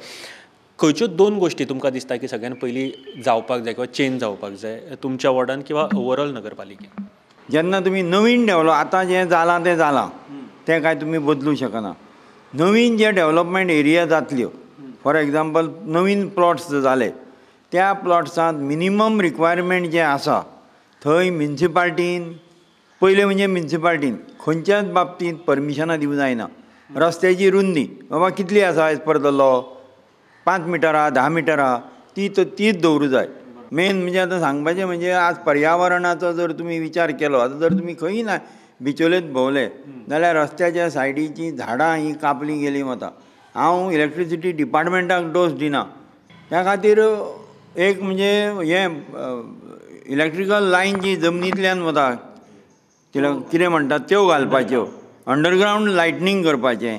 खंयच्यो दोन गोष्टी तुमकां दिसता की सगळ्यान पयलीं जावपाक जाय किंवा चेंज जावपाक जाय तुमच्या वॉर्डान किंवा ओवरऑल नगरपालिकेन? जेन्ना तुमी नवीन डेवलप आतां जें जालां तें जालां, तें कांय तुमी बदलूं शकना. नवीन जे डेवलपमेंट एरिया जातल्यो, फॉर एग्जाम्पल नवीन प्लॉट्स जाले त्या प्लॉट्सांत मिनिमम रिक्वायरमेंट जें आसा थंय म्युनिसिपाल्टीन पयलें म्हणजे म्युनिसिपाल्टीन खंयच्याच बाबतींत परमिशनां दिवंक जायना. रस्त्याची रुंदी बाबा कितली आसा as per the law, 5 metre आहा 10 मिटर आहा, ती तीच दवरूं जाय. मेन म्हणजे आतां सांगपाचें म्हणजे आज पर्यावरणाचो जर तुमी विचार केलो, आतां जर तुमी खंयी ना बिचोलेत भोंवले जाल्यार रस्त्याच्या सायडीचीं झाडां हीं कापलीं गेलीं वता. हांव इलेक्ट्रिसिटी डिपार्टमेंटाक डोस दिना, त्या खातीर एक म्हणजे हें इलेक्ट्रिकल लायन जी जमनींतल्यान वता तिला कितें म्हणटात त्यो घालपाच्यो, अंडरग्रावंड लायटनींग करपाचें.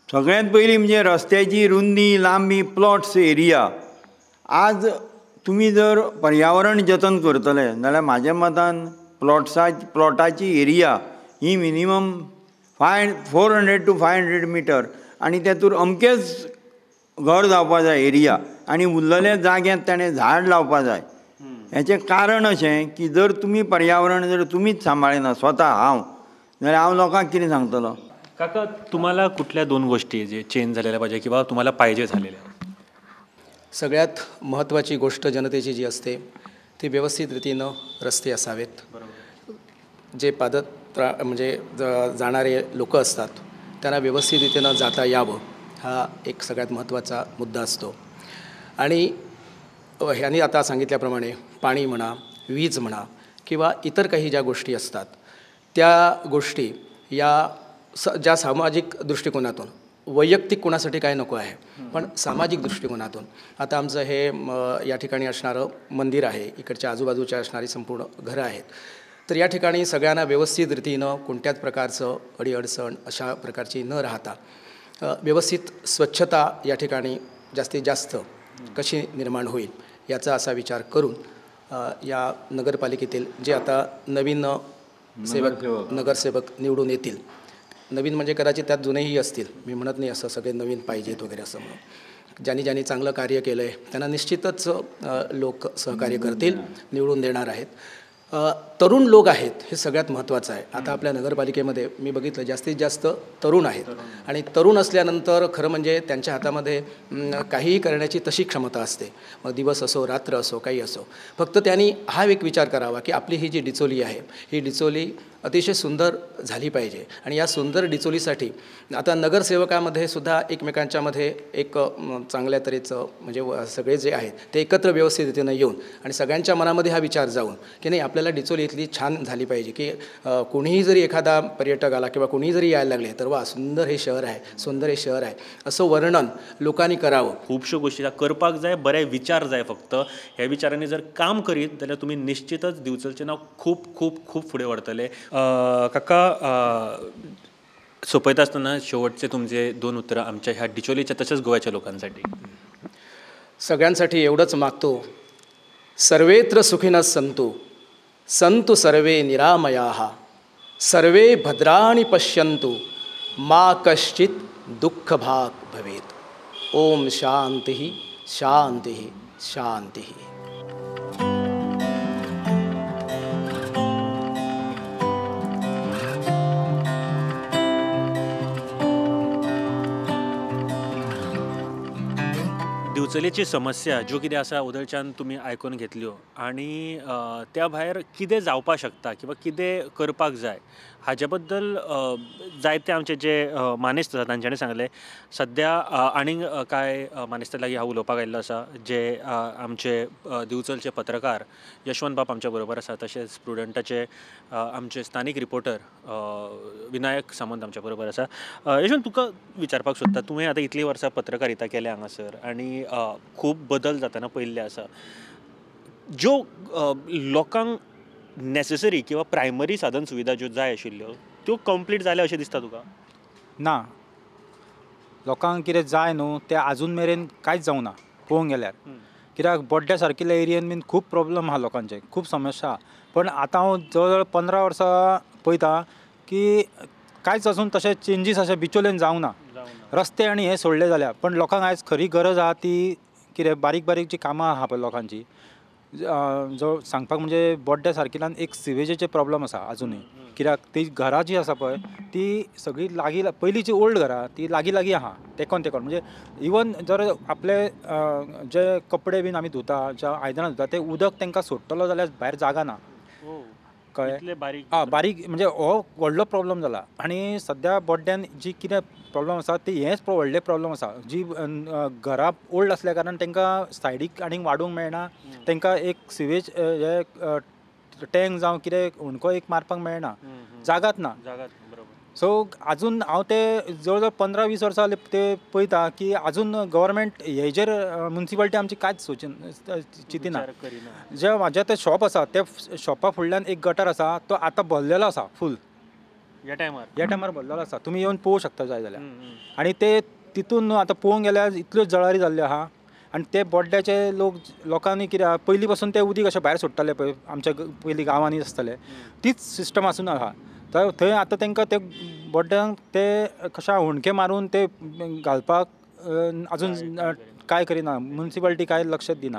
सगळ्यांत पयलीं म्हणजे रस्त्याची रुंदी लांबी प्लॉट्स एरिया. आज तुमी जर पर्यावरण जतन करतले जाल्यार म्हाज्या मतान प्लॉटाची area he minimum 400 to 500 metre आनी तेतूर अमकेच घर जावपा जाय एरिया आनी उरलेल्या जाग्यांत ताणें झाड लावपा जाय. हेचें कारण अशें की जर तुमी पर्यावरण जर तुमीच सांबाळना स्वता हांव जाल्यार हांव लोकांक कितें सांगतलो. काका, तुम्हाला कुठल्या दोन गोष्टी जे चेंज झालेल्या पाहिजे किंवा तुम्हाला पाहिजे झालेल्या? सगळ्यात महत्त्वाची गोष्ट जनतेची जी असते ती व्यवस्थित रीतीनं रस्ते असावेत. जे पादत्रा म्हणजे जाणारे लोक असतात त्यांना व्यवस्थित रीतीनं जाता यावं हा एक सगळ्यात महत्त्वाचा मुद्दा असतो. आणि ह्यांनी आता सांगितल्याप्रमाणे पाणी म्हणा, वीज म्हणा किंवा इतर काही ज्या गोष्टी असतात त्या गोष्टी या ज्या सामाजिक दृष्टिकोनातून, वैयक्तिक कोणासाठी काय नको आहे पण सामाजिक दृष्टिकोनातून आता आमचं हे या ठिकाणी असणारं मंदिर आहे, इकडच्या आजूबाजूच्या असणारी संपूर्ण घरं आहेत, तर या ठिकाणी सगळ्यांना व्यवस्थित रीतीनं कोणत्याच प्रकारचं अडीअडचण अशा प्रकारची न राहता व्यवस्थित स्वच्छता या ठिकाणी जास्तीत जास्त कशी निर्माण होईल याचा असा विचार करून या नगरपालिकेतील जे आता नवीन सेवक नगरसेवक निवडून येतील, नवीन म्हणजे कदाचित त्यात जुनेही असतील, मी म्हणत नाही असं सगळे नवीन पाहिजेत वगैरे असं म्हणून, ज्यांनी ज्यांनी चांगलं कार्य केलं आहे त्यांना निश्चितच लोक सहकार्य करतील, निवडून देणार आहेत. तरुण लोक आहेत हे सगळ्यात महत्त्वाचं आहे. आता आपल्या नगरपालिकेमध्ये मी बघितलं जास्तीत जास्त तरुण आहेत आणि तरुण असल्यानंतर खरं म्हणजे त्यांच्या हातामध्ये काहीही करण्याची तशी क्षमता असते, मग दिवस असो रात्र असो काही असो. फक्त त्यांनी हा एक विचार करावा की आपली ही जी डिचोली आहे ही डिचोली अतिशय सुंदर झाली पाहिजे आणि या सुंदर डिचोलीसाठी आता नगरसेवकामध्ये सुद्धा एकमेकांच्यामध्ये एक चांगल्या तऱ्हेचं म्हणजे सगळे जे आहेत ते एकत्र व्यवस्थित रीतीनं येऊन आणि सगळ्यांच्या मनामध्ये हा विचार जाऊन की नाही आपल्याला डिचोली इथली छान झाली पाहिजे की कोणीही जरी एखादा पर्यटक आला किंवा कोणीही जरी यायला लागले तर वा सुंदर हे शहर आहे, सुंदर हे शहर आहे असं वर्णन लोकांनी करावं. खुबश्यो गोष्टी करपाक जाय, बरे विचार जाय, फक्त ह्या विचारांनी जर काम करीत जाल्यार तुमी निश्चितच दिवचलचें नांव खूब खूब खूब फुडें व्हरतले. काका, सोंपयता आसतना शेवटचे तुमचे दोन उतरां आमच्या ह्या डिचोलीच्या तशेंच गोव्याच्या लोकांसाठी. सगळ्यांसाठी एवढंच मागतो, सर्वेत्र सुखिनः संतु संतु सर्वे निरामयाः सर्वे भद्राणि पश्यन्तु मा कश्चित् दुःखभाग् भवेत्। ओम शांतिः शांतिः शांतिः। दिवचलेची समस्या ज्यो कितें आसा उदळच्यान तुमी आयकून घेतल्यो आनी त्या भायर कितें जावपाक शकता किंवा कितें करपाक जाय हाजे बद्दल जायते आमचे जे मानेस्त आसा तांच्यांनी सांगलें। सद्या आनीक कांय मानेस्तां लागीं हांव उलोवपाक आयिल्लो आसा जे आमचे दिवचलचे पत्रकार यशवंत बाब आमच्या बरोबर आसा, तशेंच प्रुडंटाचे आमचे स्थानीक रिपोर्टर विनायक सामंत आमच्या बरोबर आसा। यशवंत, तुका विचारपाक सोदता, तुवें आतां इतलीं वर्सां पत्रकारिता केल्या हांगासर आनी खूब बदल जातना पळयल्ले आसा, ज्यो लोकांक नेसेसरी किंवा प्रायमरी साधन सुविधा ज्यो जाय आशिल्ल्यो त्यो कंप्लीट जाल्या अशें दिसता तुका? ना, लोकांक कितें जाय न्हू तें आजून मेरेन कांयच जावंक ना पळोवंक गेल्यार, कित्याक बोड्ड्या सारकिल्ल्या एरियेन बीन खूब प्रोब्लम आहा लोकांचे, खूब समस्या आहा। पण आतां हांव जवळ जवळ 15 वर्सां पळयता की कांयच अजून तशें चेंजीस अशें बिचोलेन जावंक ना। रस्ते आनी हे सोडले जाल्यार पण लोकांक आयज खरी गरज आहा ती कितें बारीक बारीक जी कामां आहा पळय लोकांची, जो सांगपाक म्हणजे बोड्ड्या सारकिल्यान एक सिवेजेचे प्रॉब्लम आसा आजुनूय, कित्याक ती घरां जी आसा पळय ती सगळीं लागीं, पयलीं जी ओल्ड घरां ती लागीं लागीं आहा तेकोन तेकोन, म्हणजे इवन जर आपले जे कपडे बीन आमी धुता, ज्या आयदनां धुता ते उदक तांकां सोडटलो जाल्यार भायर जागा ना, कळ्ळें? आं, बारीक म्हणजे हो व्हडलो प्रॉब्लम जाला। आनी सद्या बोड्ड्यान जी कितें प्रॉब्लम आसा ती हेंच व्हडलें प्रॉब्लम आसा, जी घरां ओल्ड आसल्या कारणान तांकां सायडीक आनीक वाडोवंक मेळना, तांकां एक सिवेज हे टँक जावं कितें हुंडको एक मारपाक मेळना, जागात ना। सो आजून हांव ते जवळ जवळ 15-20 वर्सां जालीं ते पळयता की आजून गव्हर्मेंट हेजेर मुन्सिपालिटी आमची कांयच चिंतिना। जे म्हाजें तें शॉप आसा त्या शॉपा फुडल्यान एक गटर आसा तो आतां भरलेलो आसा फूल, ह्या टायमार भरलेलो आसा, तुमी येवन पळोवंक शकता जाय जाल्यार। आनी ते तितून न्हू आतां पळोवंक गेल्यार इतल्यो जळारी जाल्ल्यो आहा आनी ते बोड्ड्याचे लोक लोकांनी कितें आहा पयलीं पासून ते उदीक अशें भायर सोडटाले पळय आमच्या पयलीं गांवांनी आसताले, तीच सिस्टम आसून आहा। तर थंय आतां तांकां ते बोड्ड्यांक ते कशा हुंडके मारून ते घालपाक आजून कांय करिना, मुन्सिपालिटी कांय लक्ष दिना।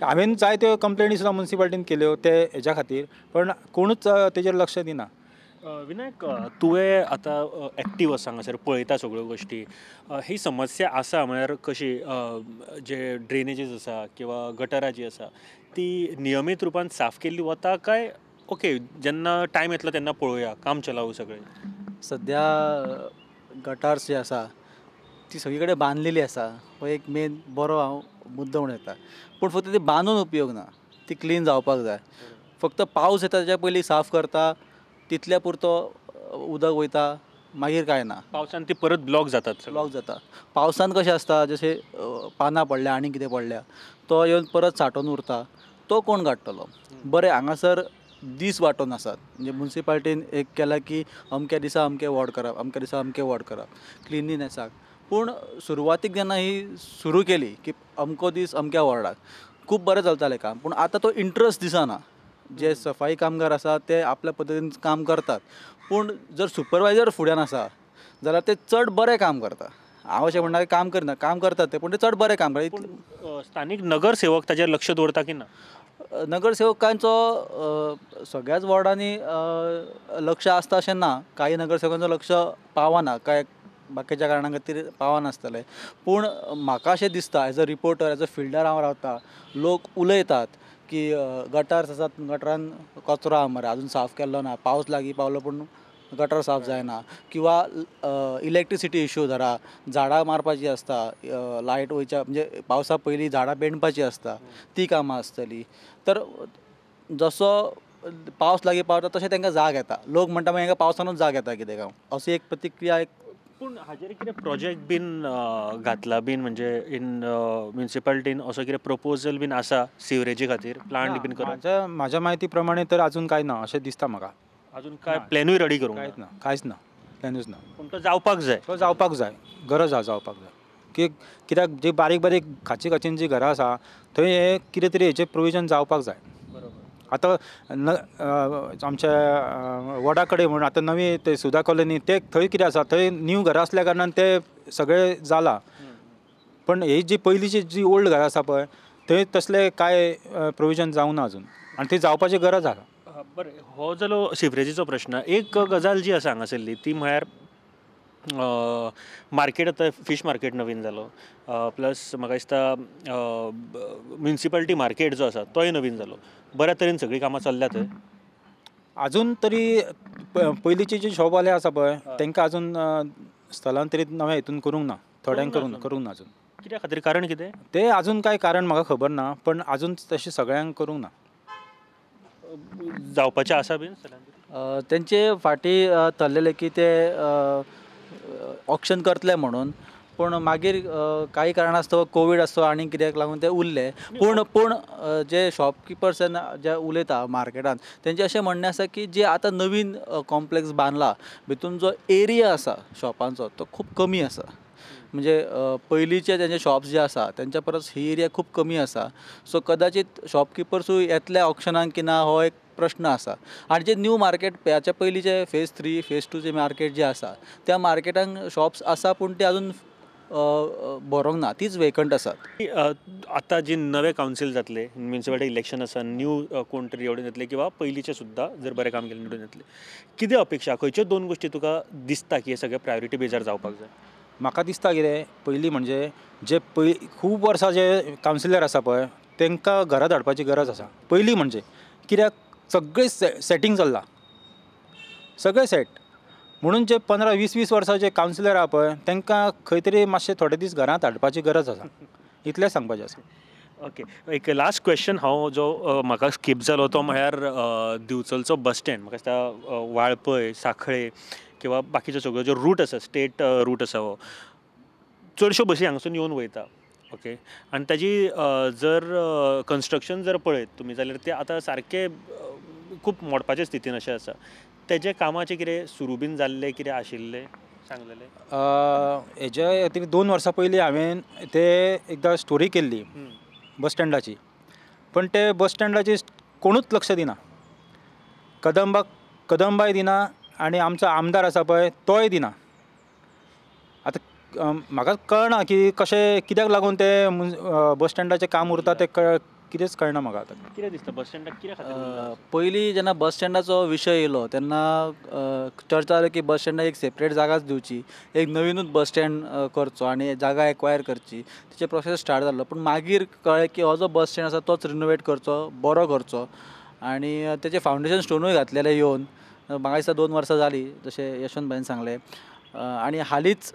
हांवें जायत्यो कंप्लेनी सुद्दां मुन्सिपालिटीन केल्यो ते हेज्या खातीर, पण कोणूच तेजेर लक्ष दिना। विनायक, तुवें आतां एक्टीव आसा हांगासर, पळयता सगळ्यो गोश्टी, ही समस्या आसा म्हळ्यार कशी, जे ड्रेनेजीस आसा किंवा गटरां जी आसा ती नियमीत रुपान साफ केल्ली वता काय ओके जेन्ना टायम येतलो तेन्ना पळोवया, काम चलावू सगळें? सद्या गटार्स जी आसा ती सगळी कडेन बांदलेली आसा, हो एक मेन बरो हांव मुद्दो म्हणूं येता, पूण फक्त ती बांदून उपयोग ना, ती क्लीन जावपाक जाय। फक्त पावस येता तेच्या पयलीं साफ करता तितल्या पुरतो उदक वयता, मागीर कांय ना। पावसान ती परत ब्लॉक जातात, ब्लॉक जाता। पावसान कशें आसता, जशें पानां पडल्या आनी कितें पडल्या तो येवन परत सांठोवन उरता, तो कोण काडटलो? बरें, हांगासर दीस वांटून आसात, म्हणजे मुन्सिपालिटीन एक केलां की अमक्या दिसा अमकें वॉर्ड करप, अमक्या दिसा अमकें वॉर्ड करप क्लिनलीनेसाक। पूण सुरवातीक जेन्ना ही सुरू केली की अमको दीस अमक्या वॉर्डाक, खूब बरें चलतालें काम, पूण आतां तो इंट्रस्ट दिसना। जे सफाई कामगार आसा ते आपल्या पद्दतीन काम करतात, पूण जर सुपरवायजर फुड्यान आसा जाल्यार ते चड बरें काम करता। हांव अशें म्हणना काम करना, काम करतात ते, पूण ते चड बरें काम करता। स्थानीक नगरसेवक ताजेर लक्ष दवरता की ना? नगरसेवकांचो सगळ्याच वॉर्डांनी लक्ष आसता अशें ना, कांय नगरसेवकांचो लक्ष पावना, कांय बाकीच्या कारणां खातीर पावनासतलें। पूण म्हाका अशें दिसता as a reporter, as a fielder हांव रावता, लोक उलयतात की गटार्स आसात, गटरान कचरो आहा मरे, आजून साफ केल्लो ना, पावस लागीं पावलो पूण गटर साफ जायना, किंवा इलेक्ट्रिसिटी इशू धरा, झाडां मारपाची आसता, लायट वयच्या म्हणजे पावसा पयलीं झाडां बेणपाची आसता, ती कामां आसतली। तर जसो पावस लागीं पावता तशें तांकां जाग येता, लोक म्हणटा मागीर पावसानूच जाग येता कितें काय, असो एक प्रतिक्रिया एक। पूण हाजेर कितें प्रोजेक्ट बीन घातला बीन, म्हणजे इन म्युनिसिपालिटीन असो कितें प्रपोजल बीन आसा सिवरेजी खातीर प्लांट बीन करप? म्हाज्या म्हायती प्रमाणे तर अजून कांय ना अशें दिसता म्हाका, अजून काय प्लॅनूय रेडी करूंक कांयच ना, कांयच ना, प्लॅनूच ना। पूण तो जावपाक जाय, तो जावपाक जाय, गरज आसा जावपाक जाय की कित्याक जी बारीक बारीक खाची खाचीन जी घरां आसा थंय हे कितें तरी हेचें प्रोविजन जावपाक जाय। बरोबर। आतां न आमच्या वडा कडेन म्हूण आतां नवी ते सुधा कॉलनी ते थंय कितें आसा, थंय न्यू घरां आसल्या कारणान ते सगळें जालां. पण ही जी पयलींची जी ओल्ड घरां आसा पळय थंय तसले कांय प्रोविजन जावंक ना अजून आनी ती जावपाची गरज आसा. बरें, हो जालो सिवरेजीचो प्रश्न. एक गजाल जी आसा हांगासरली ती म्हळ्यार मार्केट, आतां फीश मार्केट नवीन जालो, प्लस म्हाका दिसता म्युनिसिपालिटी मार्केट जो आसा तोय नवीन जालो. बऱ्या तरेन सगळीं कामां चल्ल्या थंय अजून तरी. पयलींची जी शॉपवाले आसा पळय तांकां अजून स्थलांतरीत नव्या हितून करूंक ना, थोड्यांक करूंक ना अजून. कित्या खातीर, कारण कितें तें अजून कांय कारण म्हाका खबर ना, पण अजून तशें सगळ्यांक करूंक ना. जावपाचें आसा बीन तेंचे फाटीं थरलेलें की ते ऑक्शन करतले म्हणून, पूण मागीर काही कारणास्तव कोवीड आसतो आनी कित्याक लागून ते उरले. पूण पूण जे शॉपकिपर्स जे उलयता मार्केटान तेंचें अशें म्हणणें आसा की जे आतां नवीन कॉम्प्लेक्स बांदला भितून जो एरिया आसा शॉपांचो तो खूब कमी आसा. म्हणजे पयलींचे तेंचे शॉप्स जे आसा तेंच्या परस ही एरिया खूब कमी आसा. सो कदाचीत शॉपकिपर्सूय येतले ऑक्शनाक की ना हो एक प्रश्न आसा. आनी जे न्यू मार्केट ह्याच्या पयलीं जे फेज 3 फेज 2 जे मार्केट जे आसा त्या मार्केटान शॉप्स आसा पूण ते अजून भरोंक ना, तीच वेकंट आसात. आतां जी नवे कावन्सील जातले, म्युनिसिपालिटी इलेक्शन आसा, न्यू कोण तरी निवडून येतले किंवा पयलींचे सुद्दां जर बरें काम केलें निवडून येतले, कितें अपेक्षा, खंयच्यो दोन गोश्टी तुका दिसता की हे सगळे प्रायोरिटी बेजार जावपाक जाय? म्हाका दिसता कितें, पयलीं म्हणजे जे खूब वर्सां जे कावन्सिलर आसा पळय तांकां घरा धाडपाची गरज आसा पयलीं म्हणजे. कित्याक सगळें सेटींग चल्लां, सगळें सेट, म्हणून जे 15 20 वर्सां जे कावन्सिलर आहा पळय तांकां खंय तरी मातशे थोडे दीस घरांत हाडपाची गरज आसा, इतलें सांगपाचें आसा. ओके, एक लास्ट क्वेश्चन हांव जो म्हाका स्कीप जालो तो म्हळ्यार दिवचलचो बस स्टँड. म्हाका दिसता वाळपय, सांखळे किंवा बाकीच्यो सगळ्यो ज्यो रूट आसा, स्टेट रूट आसा, हो चडश्यो बसी हांगासून येवन वयता. ओके, आनी ताजी जर कन्स्ट्रक्शन जर पळयत तुमी जाल्यार तें आतां सारकें खूब मोडपाचे स्थितीन अशें आसा. तेजे कामाचें कितें सुरू बीन जाल्लें, कितें आशिल्लें सांगलेलें? हेजे खातीर 2 वर्सां पयलीं हांवें ते एकदां स्टोरी केल्ली बस स्टँडाची, पण ते बस स्टँडाची कोणूच लक्ष दिना, कदंबाय दिना आनी आमचो आमदार आसा पळय तोय दिना. आतां म्हाका कळना की कशें कित्याक लागून ते बस स्टँडाचें काम उरता तें कितेंच कळना म्हाका आतां. कितें दिसता बस स्टँडाक कित्या खातीर? पयलीं जेन्ना बस स्टँडाचो विशय येयलो तेन्ना चर्चा जाली की बस स्टँडाक एक सेपरेट जागाच दिवची, एक नवीनूच बस स्टँड करचो आनी जागा एक्वायर करची, तिचे प्रोसेस स्टार्ट जाल्लो. पूण मागीर कळ्ळें की हो जो बस स्टँड आसा तोच रिनोवेट करचो, बरो करचो आनी तेचें फावंडेशन स्टोनूय घातलेलें येवन. म्हाका दिसता 2 वर्सां जालीं जशें यशवंत भाईन सांगलें. आनी हालींच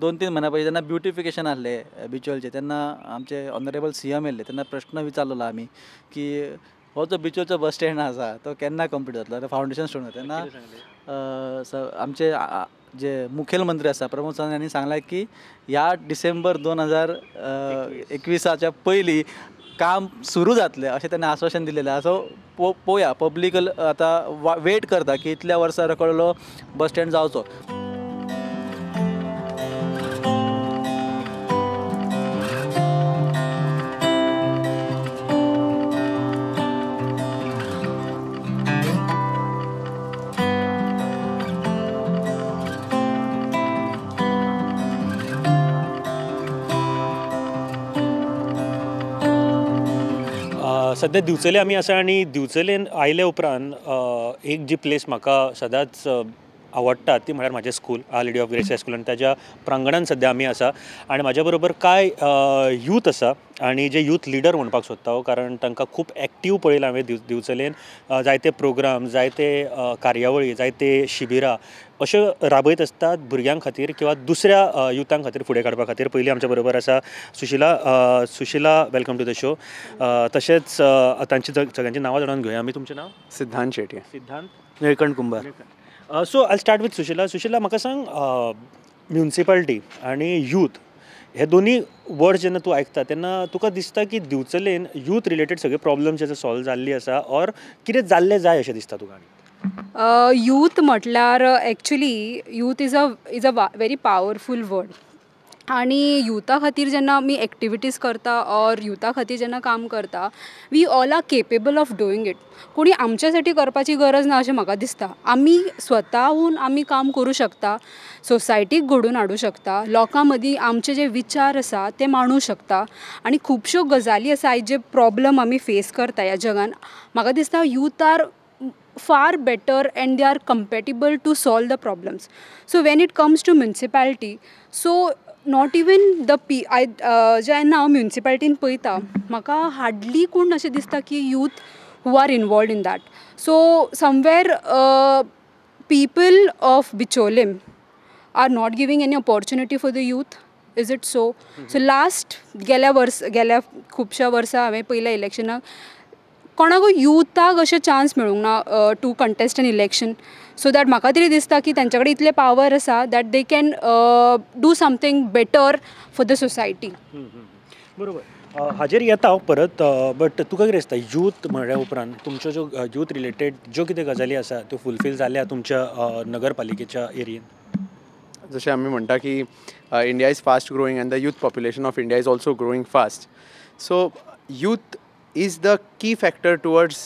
2-3 म्हयन्या पयलीं जेन्ना ब्युटिफिकेशन आसलें बिचोलचें तेन्ना आमचे ऑनरेबल CM येयल्ले तेन्ना प्रश्न विचारलेलो आमी की हो जो बिचोलचो बस स्टँड आसा तो केन्ना कंप्लीट जातलो, फावंडेशन स्टोन. तेन्ना आमचे जे मुखेलमंत्री आसा प्रमोद सावंत हांणी सांगलें की ह्या डिसेंबर 2021 पयलीं काम सुरू जातलें अशें ताणें आश्वासन दिलेलें आसा. सो पळोवया, पब्लीक आतां वेट करता की इतल्या वर्सां रखडलो बस स्टँड जावचो. सद्या दिवचले आमी आसा आनी दिवचलेन आयले उपरांत एक जी प्लेस म्हाका सदांच आवडटा ती म्हळ्यार म्हाजें school, Our Lady of Grace High School, आनी ताज्या प्रांगणान सद्या आमी आसा आनी म्हाज्या बरोबर कांय यूथ आसा आनी जे यूथ लिडर म्हणपाक सोदता हांव, कारण तांकां खूब एक्टीव पळयलां हांवें दिवचलेन. जायते प्रोग्राम, जायते कार्यावळी, जायते शिबिरां अश्यो राबयत आसतात भुरग्यां खातीर किंवा दुसऱ्या युथां खातीर फुडें काडपा खातीर. पयलीं आमच्या बरोबर आसा Sushila. Sushila, welcome to the show. तशेंच तांची सगळ्यांची नांवां जाणून घेवया आमी. तुमचें नांव? Siddhant Shetye. Siddhant. Nilkanth Kumbhar. So I start with Sushila. Sushila, म्हाका सांग, म्युनिसिपालिटी आनी यूथ हे दोन्ही वर्ड्स जेन्ना तूं आयकता तेन्ना तुका दिसता की दिवचलेन यूथ रिलेटेड सगळे प्रॉब्लम्स जे सॉल्व जाल्ली आसा ऑर कितें जाल्लें जाय अशें दिसता तुका? यूथ म्हटल्यार actually youth is a very powerful word. आनी युथा खातीर जेन्ना आमी एक्टिविटीज करता ऑर युथा खातीर जेन्ना काम करता, we all are capable of doing it. कोणी आमच्या साठी करपाची गरज ना अशें म्हाका दिसता. आमी स्वताहून आमी काम करूं शकता, सोसायटीक घडोवन हाडूं शकता, लोकां मदीं आमचे जे विचार आसा ते मांडू शकता. आनी खुबश्यो गजाली आसा आयज जे प्रोब्लम आमी फेस करता ह्या जगान, म्हाका दिसता youth are far better and they are compatible to solve the problems. So when it comes to municipality, so not even the P I जेन्ना हांव म्युनिसिपालिटीन पळयता, म्हाका हार्डली कोण अशें दिसता की youth who are involved in that. So somewhere people of Bicholim are not giving any opportunity for the youth. Is it so? So last गेल्या वर्स, गेल्या खुबश्या वर्सां हांवें पयल्या इलेक्शनाक कोणाकूय युथाक अशें चान्स मेळूंक ना to contest an election. So that म्हाका तरी दिसता की तेंच्या कडेन इतलें पावर आसा that they can do something better for the society. बरोबर, हाजेर येता हांव परत, बट तुका कितें दिसता, यूथ म्हळ्या उपरांत तुमच्यो ज्यो यूथ रिलेटेड ज्यो कितें गजाली आसा त्यो फुलफील जाल्या तुमच्या नगरपालिकेच्या एरियेन? जशें आमी म्हणटा की India is fast growing and the youth population of India is also growing fast. So youth is the key factor towards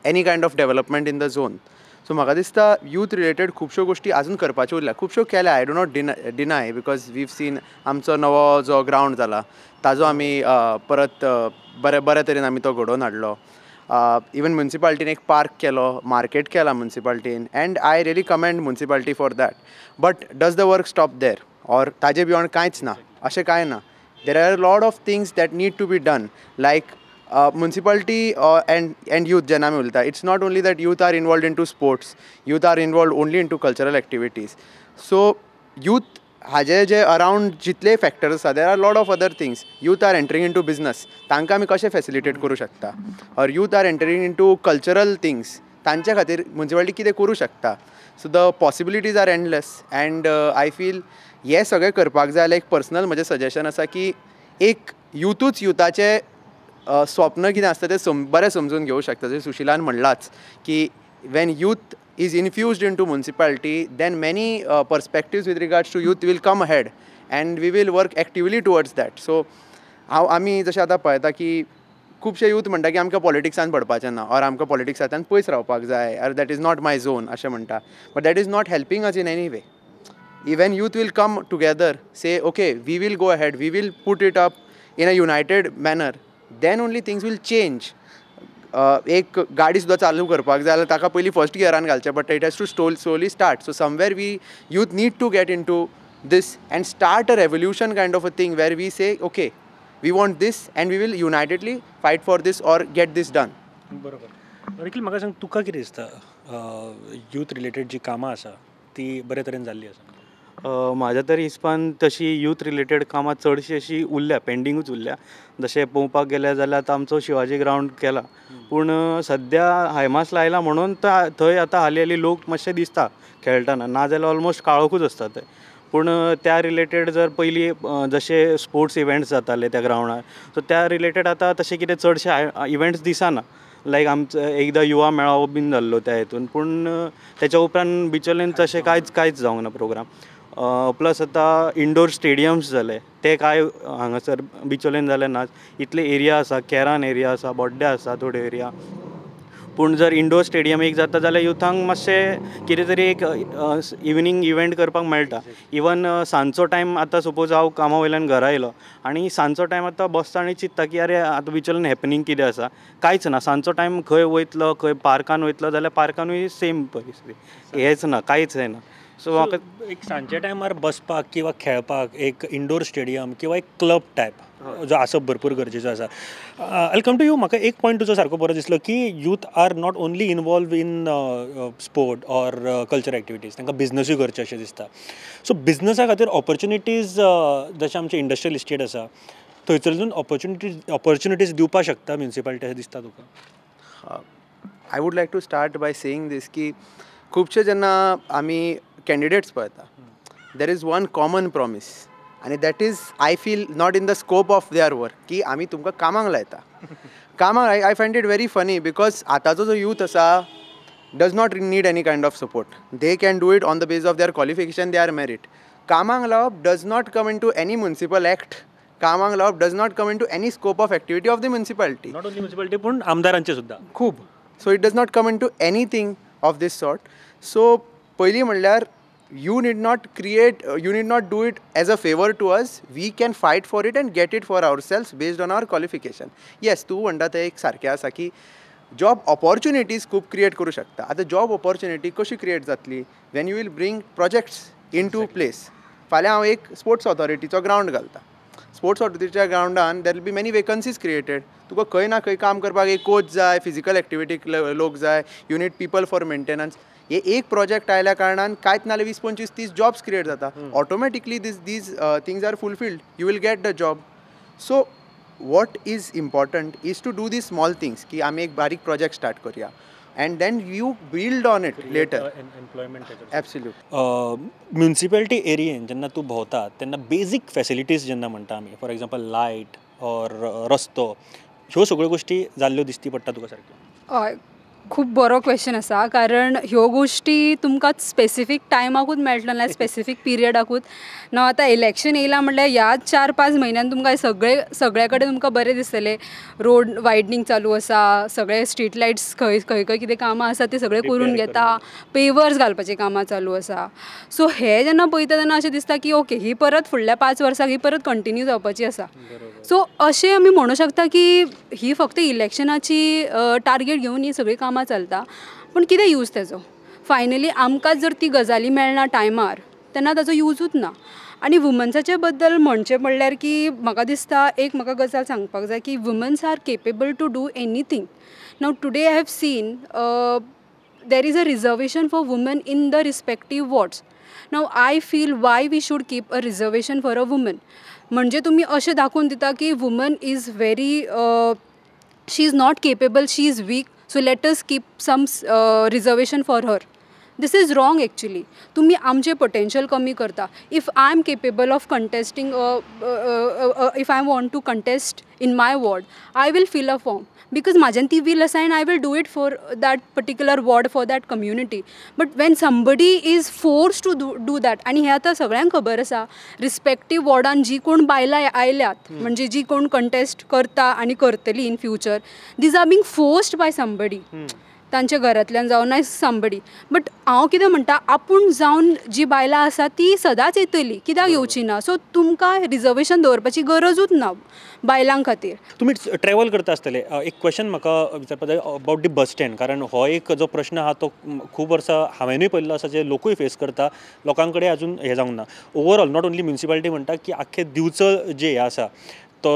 any kind of development in the zone. So म्हाका दिसता यूथ रिलेटेड खुबश्यो गोश्टी आजून करपाच्यो उरल्या, खुबश्यो केल्या, I do not deny, because we've seen आमचो नवो जो ग्रावंड जाला ताजो आमी परत बरे बऱ्या तरेन आमी तो घडोवन हाडलो. इवन म्युनिसिपालिटीन एक पार्क केलो, मार्केट केला म्युनिसिपालिटीन, and I really commend municipality for that. But does the work stop there or ताजे बियॉन्ड कांयच ना? अशें कांय ना. There are lot of things that need to be done, like municipality and youth जेन्ना आमी उलयता, it's not only that youth are involved into sports, youth are involved only into cultural activities. So youth हाजे जे around जितले factors आसा, there are lot of other things. Youth are entering into business, तांकां आमी कशें facilitate करूं शकता, or youth are entering into cultural things, तांच्या खातीर म्युनिसिपालिटी कितें करूं शकता. So the possibilities are endless and I feel हें सगळें करपाक जाय जाल्यार एक पर्सनल म्हजें सजेशन आसा की एक युथूच युथाचें स्वप्न कितें आसता तें बरें समजून घेवंक शकता. जशें सुशिलान म्हणलाच की when youth is infused into municipality, then many perspectives with regards to youth will come ahead and we will work actively towards that. So हांव आमी जशें आतां पळयता की खुबशे यूथ म्हणटा की आमकां पॉलिटिक्सान पडपाचें ना ऑर आमकां पॉलिटिक्सांतल्यान पयस रावपाक जाय or that is not my zone अशें म्हणटा, but that is not helping us in any way. Even youth will come together, say okay, we will go ahead, we will put it up in a united manner, then only things will change. एक गाडी सुद्दां चालू करपाक जाय जाल्यार ताका पयलीं first गियरान घालचें पडटा, it has to slowly start. So somewhere we youth need to get into this and start a revolution kind of a thing where we say okay, we want this and we will unitedly fight for this or get this done. बरोबर. निखील, म्हाका सांग, तुका कितें दिसता, youth related जी कामां आसा ती बरे तरेन जाल्ली आसा? म्हाज्या तरी हिसपान तशी यूथ रिलेटेड कामां चडशी अशी उरल्या, पेंडींगूच उरल्या. जशें पळोवपाक गेल्यार जाल्यार आतां आमचो शिवाजी ग्रावंड केला, पूण सद्या हायमास लायला म्हणून थंय आतां हालीं हालीं लोक मातशे दिसता खेळटना, नाजाल्यार ऑलमोस्ट काळोखूच आसता थंय. पूण त्या रिलेटेड जर पयलीं जशे स्पोर्ट्स इवेंट्स जाताले त्या ग्रावंडार, सो त्या रिलेटेड आतां तशें कितें चडशे इवेंट्स दिसना. लायक आमचो एकदां युवा मेळावो बीन जाल्लो त्या हितून, पूण तेच्या उपरांत बिचोलेन तशें कांयच जावंक ना प्रोग्राम. प्लस आतां इंडोर स्टेडियम्स जाले ते कांय हांगासर बिचोलेन जाले ना. इतले एरिया आसा, केरान एरिया आसा, बोड्ड्या आसा थोड्यो एरिया, पूण जर इंडोर स्टेडियम एक जाता जाल्यार युथांक मातशें कितें तरी एक इवनींग इवेंट करपाक मेळटा. इवन सांजचो टायम आतां सपोज हांव कामा वयल्यान घरा येयलो आनी सांजचो टायम आतां बसता आनी चिंत्ता की अरे आतां बिचोलेन हॅपनींग कितें आसा, कांयच ना. सांजचो टायम खंय वयतलो, खंय पार्कान वयतलो जाल्यार पार्कानूय सेम परिस्थिती, हेंच ना, कांयच ना. सो म्हाका एक सांजच्या टायमार बसपाक किंवा खेळपाक एक इंडोर स्टेडियम किंवा एक क्लब टायप जो आसप भरपूर गरजेचो आसा. I come to you. म्हाका एक पॉयंट तुजो सारको बरो दिसलो की youth are not only involve in sport or culture activities, तांकां बिजनसूय करचें अशें दिसता. सो बिजनसा खातीर ऑपॉर्चुनिटीज जशें आमचें इंडस्ट्रियल इस्टेट आसा थंयसरसून ऑपॉर्चुनिटीज दिवपाक शकता म्युनिसिपालिटी अशें दिसता तुका? I would like to start by saying this की खुबशे जेन्ना आमी कॅन्डिडेट्स पळयता, there is one common promise आनी that is I feel not in the scope of their work की आमी तुमकां कामाक लायता. कामाक I find it very funny because आतांचो जो यूथ आसा does not need any kind of support. They can do it on the base of their qualification, their merit. कामाक लावप does not come into any municipal act. कामाक लावप does not come into any scope of activity of the municipality. Not only municipality पूण आमदारांचे सुद्दां खूब. So it does not come into anything of this sort. So पयलीं म्हणल्यार you need not create, you need not do it as a favour to us. We can fight for it and get it for ourselves based on our qualification. Yes, तूं म्हणटा तें एक सारकें आसा की job opportunities खूब create करूं शकता. आतां जॉब ऑपॉर्च्युनिटी कशी क्रिएट जातली? When you will bring projects into place. फाल्यां हांव एक स्पोर्ट्स ऑथॉरिटीचो ग्रावंड घालता. स्पोर्ट्स ऑथॉरिटीच्या ग्रावंडान there will be many vacancies created. तुका खंय ना खंय काम करपाक एक कोच जाय, फिजिकल एक्टिविटीक लोक जाय, you need people for maintenance. हे एक प्रोजेक्ट आयल्या कारणान कांयच नाल्यार 20, 25, 30 जॉब्स क्रिएट जाता. Automatically these things are fulfilled, you will get the job. So what is important is to do the small things की आमी एक बारीक प्रोजेक्ट स्टार्ट करूया and then you build on it later. Employment. Absolute. Municipality एरियेन जेन्ना तूं भोंवता तेन्ना basic facilities जेन्ना म्हणटा आमी, फॉर एग्जाम्पल लायट ऑर रस्तो, ह्यो सगळ्यो गोश्टी जाल्ल्यो दिश्टी पडटा तुका सारक्यो? हय, खूब बरो क्वेश्चन आसा, कारण ह्यो गोश्टी तुमकां स्पेसिफीक टायमाकूच मेळटलो ना, स्पेसिफीक पिरियडाकूच ना. आतां इलेक्शन येयलां म्हणल्यार ह्या 4-5 म्हयन्यान तुमकां सगळे कडेन तुमकां बरें दिसतलें. रोड वायडनींग चालू आसा, सगळे स्ट्रीट लायट्स खंय खंय खंय कितें कामां आसा ते सगळे करून घेता, पेवर्स घालपाचीं कामां चालू आसा. सो हें जेन्ना पळयता तेन्ना अशें दिसता की ओके, ही परत फुडल्या 5 वर्सां ही परत कंटिन्यू जावपाची आसा. सो अशें आमी म्हणूं शकता की ही फक्त इलेक्शनाची टार्गेट घेवन ही सगळीं कामां चलता, पूण कितें यूज तेजो? फायनली आमकां जर ती गजाली मेळना टायमार तेन्ना ताजो युजूच ना. आनी वुमन्साचे बद्दल म्हणचें म्हणल्यार की म्हाका दिसता एक म्हाका गजाल सांगपाक जाय की womens are capable to do anything. Now today I have seen there is a reservation for women in the respective wards. Now I feel why we should keep a reservation for a woman. म्हणजे तुमी अशें दाखोवन दिता की woman is very, she is not capable, she is weak, so let us keep some reservation for her. This is wrong actually. तुमी आमचें potential कमी करता. If I am capable of contesting, if I want to contest in my ward, I will fill a form because म्हाज्यान ती will आसा and I will do it for that particular ward, for that community. But when somebody is force to do that, आनी हें आतां सगळ्यांक खबर आसा, respective वॉर्डान जी कोण बायलां आयल्यात, म्हणजे जी कोण कंटेस्ट करता आनी करतली in future, these are being forced by somebody, तांच्या घरांतल्यान जावं ना समबडी. बट हांव कितें म्हणटा, आपूण जावन जी बायलां आसा ती सदांच येतली, कित्याक येवची ना? सो तुमकां रिजर्वेशन दवरपाची गरजूच ना बायलां खातीर. तुमी ट्रॅवल करता आसतले, एक क्वेश्चन म्हाका विचारपाक जाय अबावट the bus stand, कारण हो एक जो प्रश्न आहा तो खूब वर्सां हांवेंनूय पळयल्लो आसा, जे लोकूय फेस करता, लोकां कडेन अजून हें जावंक ना. ओवरऑल not only municipality म्हणटा की आख्खे दिवचल जे हें आसा तो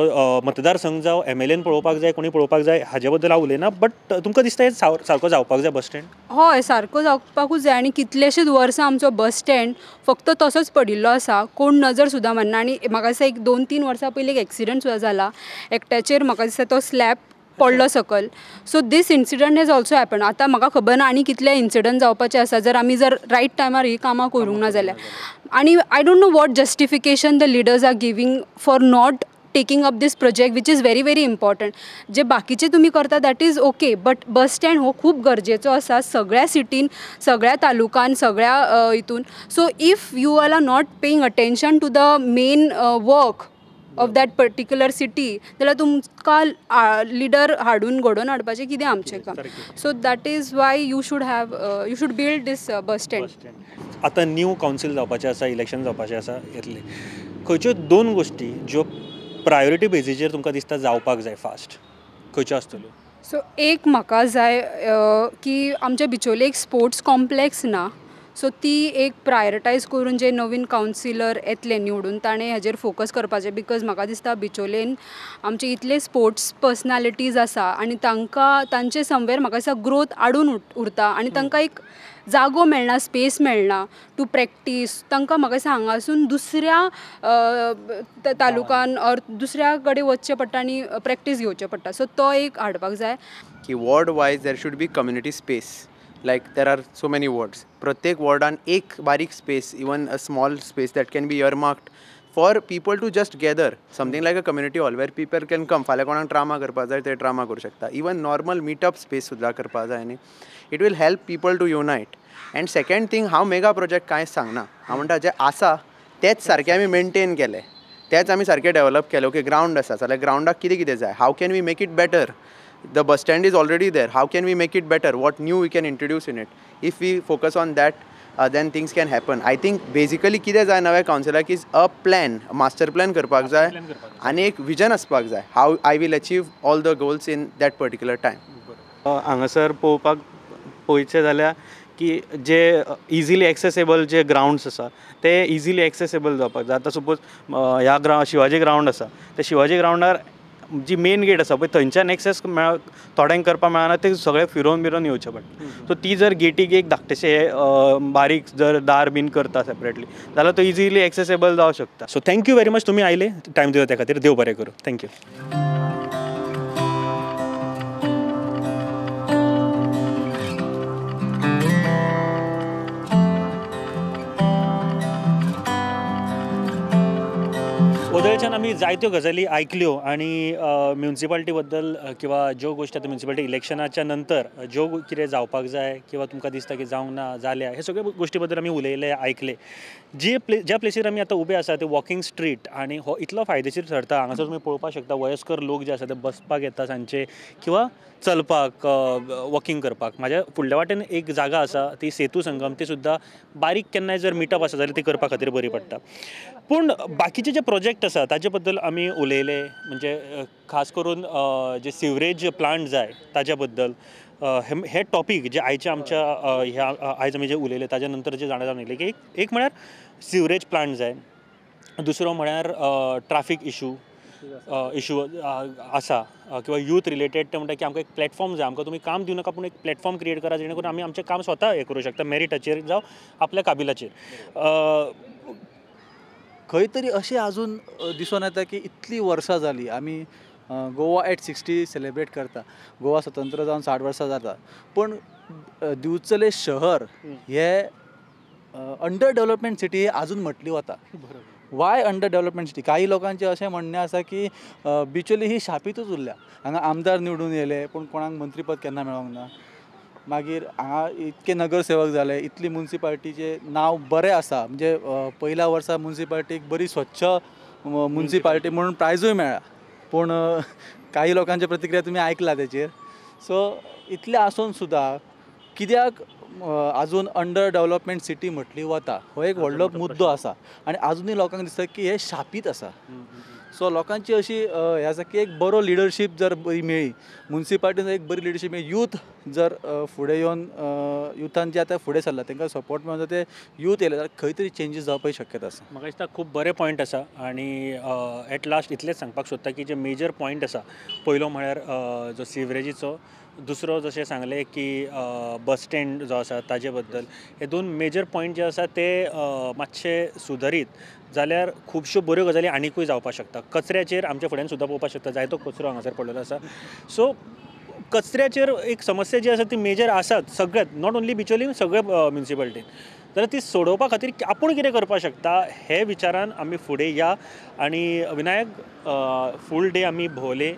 मतदारसंघ जावं MLAन पळोवपाक जाय, कोणी पळोवपाक जाय, हाजे बद्दल हांव उलयना, बट तुमकां दिसता हें सारको जावपाक जाय बस स्टँड? हय, सारको जावपाकूच जाय. आनी कितलेशेच वर्सां आमचो बस स्टँड फक्त तसोच पडिल्लो आसा, कोण नजर सुद्दां मारना. आनी म्हाका दिसता एक 2-3 वर्सां पयलीं एक एक्सिडंट सुद्दां जाला, एकट्याचेर म्हाका दिसता तो स्लॅब पडलो सकल. So this incident has also happen. आतां म्हाका खबर ना आनी कितले इन्सिडंट जावपाचे आसा जर आमी जर रायट टायमार ही कामां करूंक ना जाल्यार. आनी I don't know what justification the leaders are giving for not taking up this project, which is very very important. जे बाकीचे तुमी करता that is okay, but bus stand हो खूब गरजेचो आसा सगळ्या सिटीन, सगळ्या तालुकान, सगळ्या हितून. So if you all are not paying attention to the main work of that particular city, जाल्यार तुमकां लिडर हाडून घडोवन हाडपाचें कितें आमचें काम? So that is why you should have, you should build this bus stand. आतां न्यू कावन्सील जावपाचें आसा, इलेक्शन जावपाचें आसा, येतलें, खंयच्यो 2 गोश्टी ज्यो प्रायोरिटी बेजीचेर तुमकां दिसता जावपाक जाय फास्ट, खंयच्यो आसतल्यो? सो एक म्हाका जाय की आमच्या बिचोले एक स्पोर्ट्स कॉम्प्लेक्स ना, सो ती एक प्रायोरिटायज करून जे नवीन कावन्सिलर येतले निवडून ताणें हाजेर फोकस करपाचें, because म्हाका दिसता बिचोलेन आमचे इतले स्पोर्ट्स पर्सनालिटीज आसा आनी तांकां तांचे समवेर म्हाका दिसता ग्रोथ आडून उरता आनी तांकां एक जागो मेळना, स्पेस मेळना टू प्रॅक्टीस. तांकां म्हाका दिसता हांगासून दुसऱ्या तालुकान ऑर दुसऱ्या कडेन वचचें पडटा आनी प्रॅक्टीस घेवचें पडटा. सो तो एक हाडपाक जाय की ward wise there should be community space. Like there are so many wards, प्रत्येक वॉर्डान एक बारीक space, even a small space that can be earmarked for people to just gather, something like a community hall where people can come. फाल्यां कोणाक drama करपाक जाय ते drama करूं शकता, इवन नॉर्मल मिटअप स्पेस सुद्दां करपाक जाय न्ही. It will help people to unite. And second thing, हांव मेगा प्रोजेक्ट कांयच सांगना, हांव म्हणटा जें आसा तेच सारकें आमी मेनटेन केलें, तेच आमी सारकें डेवलप केलें. ओके ग्रावंड आसा जाल्यार ग्रावंडाक कितें कितें जाय, how can we make it better, the bus stand is already there, how can we make it better, what new we can introduce in it. If we focus on that then things can happen. I think basically कितें जाय नव्या कावन्सिलाक is a plan, master plan करपाक जाय आनी एक vision आसपाक जाय, how I will achieve all the goals in that particular time. हांगासर पळोवपाक पळयचें जाल्यार की जे इजिली एक्सेसेबल जे ग्रावंड्स आसा ते इजिली एक्सेसेबल जावपाक जाय. आतां सपोज ह्या शिवाजी ग्रावंड आसा, त्या शिवाजी ग्रावंडार जी मेन गेट आसा पळय थंयच्यान एक्सेस थोड्यांक करपाक मेळना, ते सगळे फिरोवन बिरोवन येवचें पडटा. सो ती जर गेटीक एक धाकटेशें बारीक जर दार बीन करता सेपरेटली जाल्यार तो इजिली एक्सेसेबल जावंक शकता. So thank you very much, तुमी आयले, टायम दिलो त्या खातीर, देव बरें करूं, thank you. ओदळच्यान आमी जायत्यो गजाली आयकल्यो आनी म्युनिसिपालिटी बद्दल किंवा ज्यो गोश्टी आतां म्युनिसिपालिटी इलेक्शनाच्या नंतर ज्यो कितें जावपाक जाय किंवा तुमकां दिसता की जावंक ना जाल्या, हे सगळे गोश्टी बद्दल आमी उलयले, आयकले. जे ज्या प्लेसीर आमी आतां उबे आसा ते वॉकिंग स्ट्रीट आनी हो इतलो फायदेशीर ठरता. हांगासर तुमी पळोवपाक शकता वयस्कर लोक जे आसा ते बसपाक येता सांजचे किंवा चलपाक, वॉकिंग करपाक. म्हाज्या फुडल्या वाटेन एक जागा आसा ती सेतू संगम, ती सुद्दां बारीक केन्नाय जर मिटअप आसा जाल्यार ती करपा खातीर बरी पडटा. पूण बाकीचे जे प्रोजेक्ट आसा ताजे बद्दल आमी उलयले, म्हणजे खास करून जे सिवरेज प्लांट जाय ताज्या बद्दल, हे टॉपीक जे आयच्या आमच्या ह्या आयज आमी जे उलयले ताज्या नंतर जे जाणा जावन येयलें की एक म्हळ्यार सिवरेज प्लांट जाय, दुसरो म्हळ्यार ट्राफीक इशू आसा किंवा यूथ रिलेटेड ते म्हणटा की आमकां एक प्लॅटफॉर्म जाय, आमकां तुमी काम दिवं नाका पूण एक प्लॅटफॉर्म क्रिएट करा जेणे करून आमी आमचें काम स्वता हें करूं शकता, मेरिटाचेर जावं आपल्या काबिलाचेर. खंय तरी अशें आजून दिसून येता की इतलीं वर्सां जालीं आमी गोवा एट 60 सेलिब्रेट करता, गोवा स्वतंत्र जावन 60 वर्सां जाता, पूण दिवचले शहर हे अंडर डेवलपमेंट सिटी आजून म्हटली वता. Y under development city? काही लोकांचें अशें म्हणणें आसा की बिचोली ही शापीतूच उरल्या, हांगा आमदार निवडून येयले पूण कोणाक मंत्रीपद केन्ना मेळोंक ना, मागीर हांगा इतके नगरसेवक जाले, इतली म्युनिसिपालिटीचें नांव बरें आसा, म्हणजे पयल्या वर्सा म्युनिसिपालिटीक बरी स्वच्छ म्युनिसिपालिटी म्हणून प्रायजूय मेळ्ळा, पूण काही लोकांच्या प्रतिक्रिया तुमी आयकला तेचेर. सो इतलें आसून सुद्दां कित्याक आजून अंडर डेवलपमेंट सिटी म्हटली वता, हो एक व्हडलो मुद्दो आसा आनी आजुनूय लोकांक दिसता की हें शापीत आसा. सो लोकांची अशी हें आसा की एक बरो लिडरशीप जर बरी मेळ्ळी, म्युनिसिपालिटीन एक बरी लिडरशीप मेळ्ळी, यूथ जर फुडें येवन युथान जे आतां फुडें सरला तांकां सपोर्ट मेळून ते यूथ येयले जाल्यार खंय तरी चेंजीस जावपाची शक्यता आसा. म्हाका दिसता खूब बरे पॉयंट आसा आनी एट लास्ट इतलेंच सांगपाक सोदता की जे मेजर पॉयंट आसा, पयलो म्हळ्यार जो सिवरेजीचो, दुसरो जशें सांगलें की बस स्टँड जो आसा ताजे बद्दल, हे दोन मेजर पॉयंट जे आसा ते मातशे सुदारीत जाल्यार खुबश्यो बऱ्यो गजाली आनिकूय जावपाक शकता. कचऱ्याचेर आमच्या फुड्यान सुद्दां पळोवपाक शकता, जायतो कचरो हांगासर पडलेलो आसा. सो कचऱ्याचेर एक समस्या जी आसा ती मेजर आसात सगळ्यात, not only Bicholim, सगळे म्युनिसिपालिटीन. जाल्यार ती सोडोवपा खातीर आपूण कितें करपाक शकता हे विचारान आमी फुडें या. आनी विनायक, फूल डे आमी भोंवले,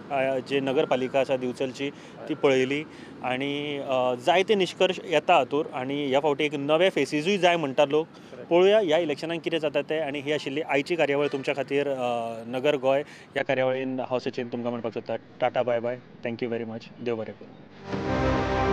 जे नगरपालिका आसा दिवचलची ती पळयली आनी जायते निश्कर्श येता हातूर आनी ह्या फावटी एक नवे फेसीजूय जाय म्हणटा लोक. पळोवया ह्या इलेक्शनाक कितें जाता तें. आनी ही आशिल्ली आयची कार्यावळ तुमच्या खातीर नगर गोंय. ह्या कार्यावळीन हांव सचिन तुमकां म्हणपाक सोदता tata bye bye, thank you very much, देव बरें करूं.